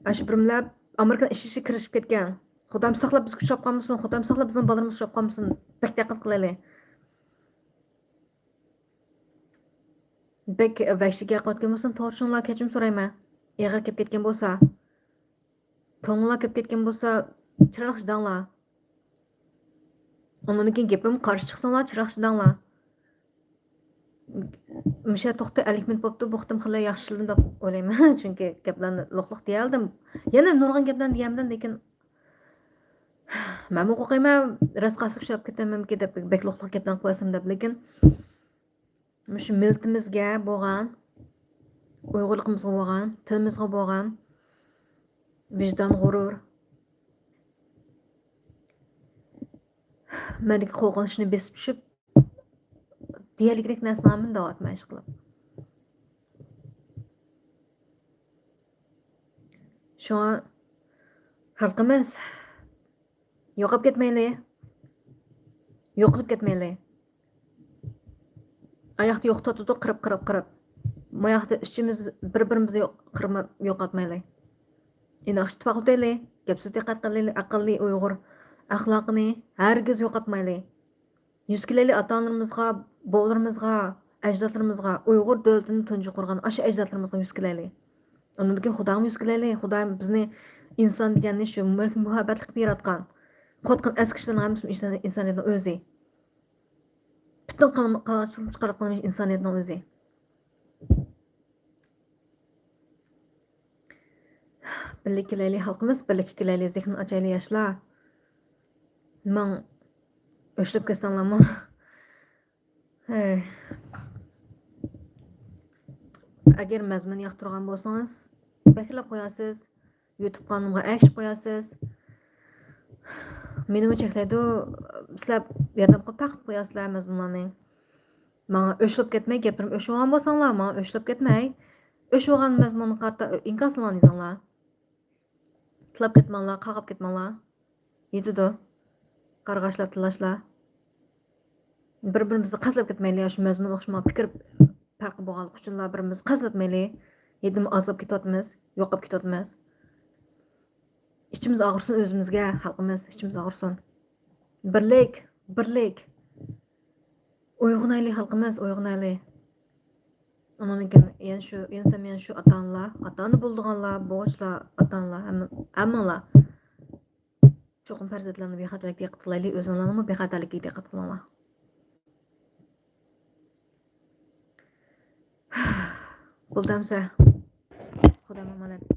ئاشۇ بىرمىلەر ئامېرىكىنىڭ ئىش ئىشىگە كىرىشىپ كەتكەن. خۇدايىم ساقلاپ بىزگە ئۇچراپ قالمىسۇن، خۇدايىم ساقلاپ بىزنىڭ بالىلىرىمىز ئۇچراپ قالمىسۇن. بەك دىققەت قىلايلى. بەك ۋەھشىي گەپ قىلىۋاتقان بولسام، توغرا چۈشىنىڭلار، كەچۈرۈم سورايمەن. ئېغىر كەپ كەتكەن بولسا، كۆڭلۈڭلار كۆپ كەتكەن بولسا، چىرايلىق چىداڭلار. ئۇنىڭدىن كېيىن گېپىم قارشى چىقساڭلار، چىرايلىق چىداڭلار. مۇشۇ توختى ئەللىك مىنۇت بوپتۇ، بۇ قېتىم خېلى ياخشى ئىشلىدىم دەپ ئويلايمەن. چۈنكى گەپلەرنى لوق-لوق دېيەلدىم. يەنە نۇرغۇن گەپلەرنى دېيەلمىدىم، لېكىن مەنمۇ قورقايمەن، راست قالسا ئۇششاپ كېتەممىكىن دەپ، بەك لوق-لوق گەپلەرنى قىلىۋەتسەم دەپ. لېكىن مۇشۇ مىللىتىمىزگە بولغان، ئۇيغۇرلۇقىمىزغا بولغان، تىلىمىزغا بولغان ۋىجدان، غۇرۇر، مەندىكى قورقۇنچنى بېسىپ چۈشۈپ، دېيەلىگۈدەك نەرسىنى ئالمىدىم دەۋاتىمەن ئىشقىلىپ. شۇڭا خەلقىمىز يوقاپ كەتمەيلى، يوقىلىپ كەتمەيلى. ئاياقتا يوقىتىۋاتىدۇ، قىرىپ، قىرىپ، قىرىپ. ماياقتا ئىچىمىز بىر-بىرىمىزنى يوق-، قىرماپ يوقاتمايلى. ئىناق ئىتتىپاق ئۆتەيلى، گەپ-سۆز دىققەت قىلىلى، ئەقىللىي ئۇيغۇر ئەخلاقىنى ھەرگىز يوقاتمايلى. يۈز كېلەيلى ئاتا-ئانىلىرىمىزغا، بوۋىلىرىمىزغا، ئەجدادلىرىمىزغا، ئۇيغۇر دۆلىتىنى تۇنجى قۇرغان ئاشۇ ئەجدادلىرىمىزغا يۈز كېلەيلى. ئۇنىڭدىن كېيىن خۇداغىمۇ يۈز كېلەيلى. خۇدايىم بىزنى ئىنسان دېگەننى شۇ مەرھۇم مۇھەببەتلىك قىلىپ ياراتقان. قۇۋۋەتقان ئەسكى كىشىلەرنىڭ ھەممىسى ئىنسان-، ئىنسانىيەتنىڭ ئۆزى. پۈتۈن قىلما-، قىلغانچىلىقنى چىقىرىۋاتقان ئىنسانىيەتنىڭ ئۆزى. بىرلىككە كېلەيلى خەلقىمىز، بىرلىككە كېلەيلى، زېھنىنى ئاچايلى ياشلار. ماڭ ئۆچلەپ كەتسەڭلارمۇ. ھەي. ئەگەر مەزمۇن ياقتۇرغان بولسىڭىز، بەكرەپ قويارسىز. يۇتۇب قانىلىمغا ئەگىشىپ قويارسىز. مېنىمۇ چەكلەيدۇ. سىلەر ياردەم قىلىپ تارقىتىپ قويارسىلەر مەزمۇنلارنى. ماڭا ئۆچلەپ كەتمەي، گەپلىرىم ئۆچۈۋالغان بولساڭلار، ماڭا ئۆچلەپ كەتمەي. ئۆچۈۋالغان مەزمۇنغا قارىتا ئىنكاسلارنى يېزىڭلار. تىللاپ كەتمەڭلار، قاغاپ كەتمەڭلار. يېتىدۇ. قارغاشلار، تىللاشلار. بىر-بىرىمىزنى قەستلەپ كەتمەيلى، شۇ مەزمۇن ئوخشىمىغان پىكىر پەرقى بولغانلىقى ئۈچۈنلا بىر-بىرىمىزنى قەستلەتمەيلى. ھېلىمۇ ئازلاپ كېتىۋاتىمىز، يوقاپ كېتىۋاتىمىز. ئىچىمىز ئاغرىسۇن ئۆزىمىزگە، خەلقىمىز، ئىچىمىز ئاغرىسۇن. بىرلىك، بىرلىك. ئويغىنايلى خەلقىمىز، ئويغىنايلى. ئۇنىڭدىن كېيىن يەنە شۇ، يەنە سەن يەنە شۇ ئاتا-ئانىلار، ئاتا-ئانا بولىدىغانلار، بوغۇچىلار، ئاتا-ئانىلار، ھەممە-، ھەممىڭلار. چوقۇم پەرزەنتلەرنى بىخەتەرلىك دىققەت قىلايلى، ئۆزۈڭلارنىمۇ بىخەتەرلىككە دىققەت قىلىڭلار. بولدى ئەمسە. خۇدايىم ئامانەت.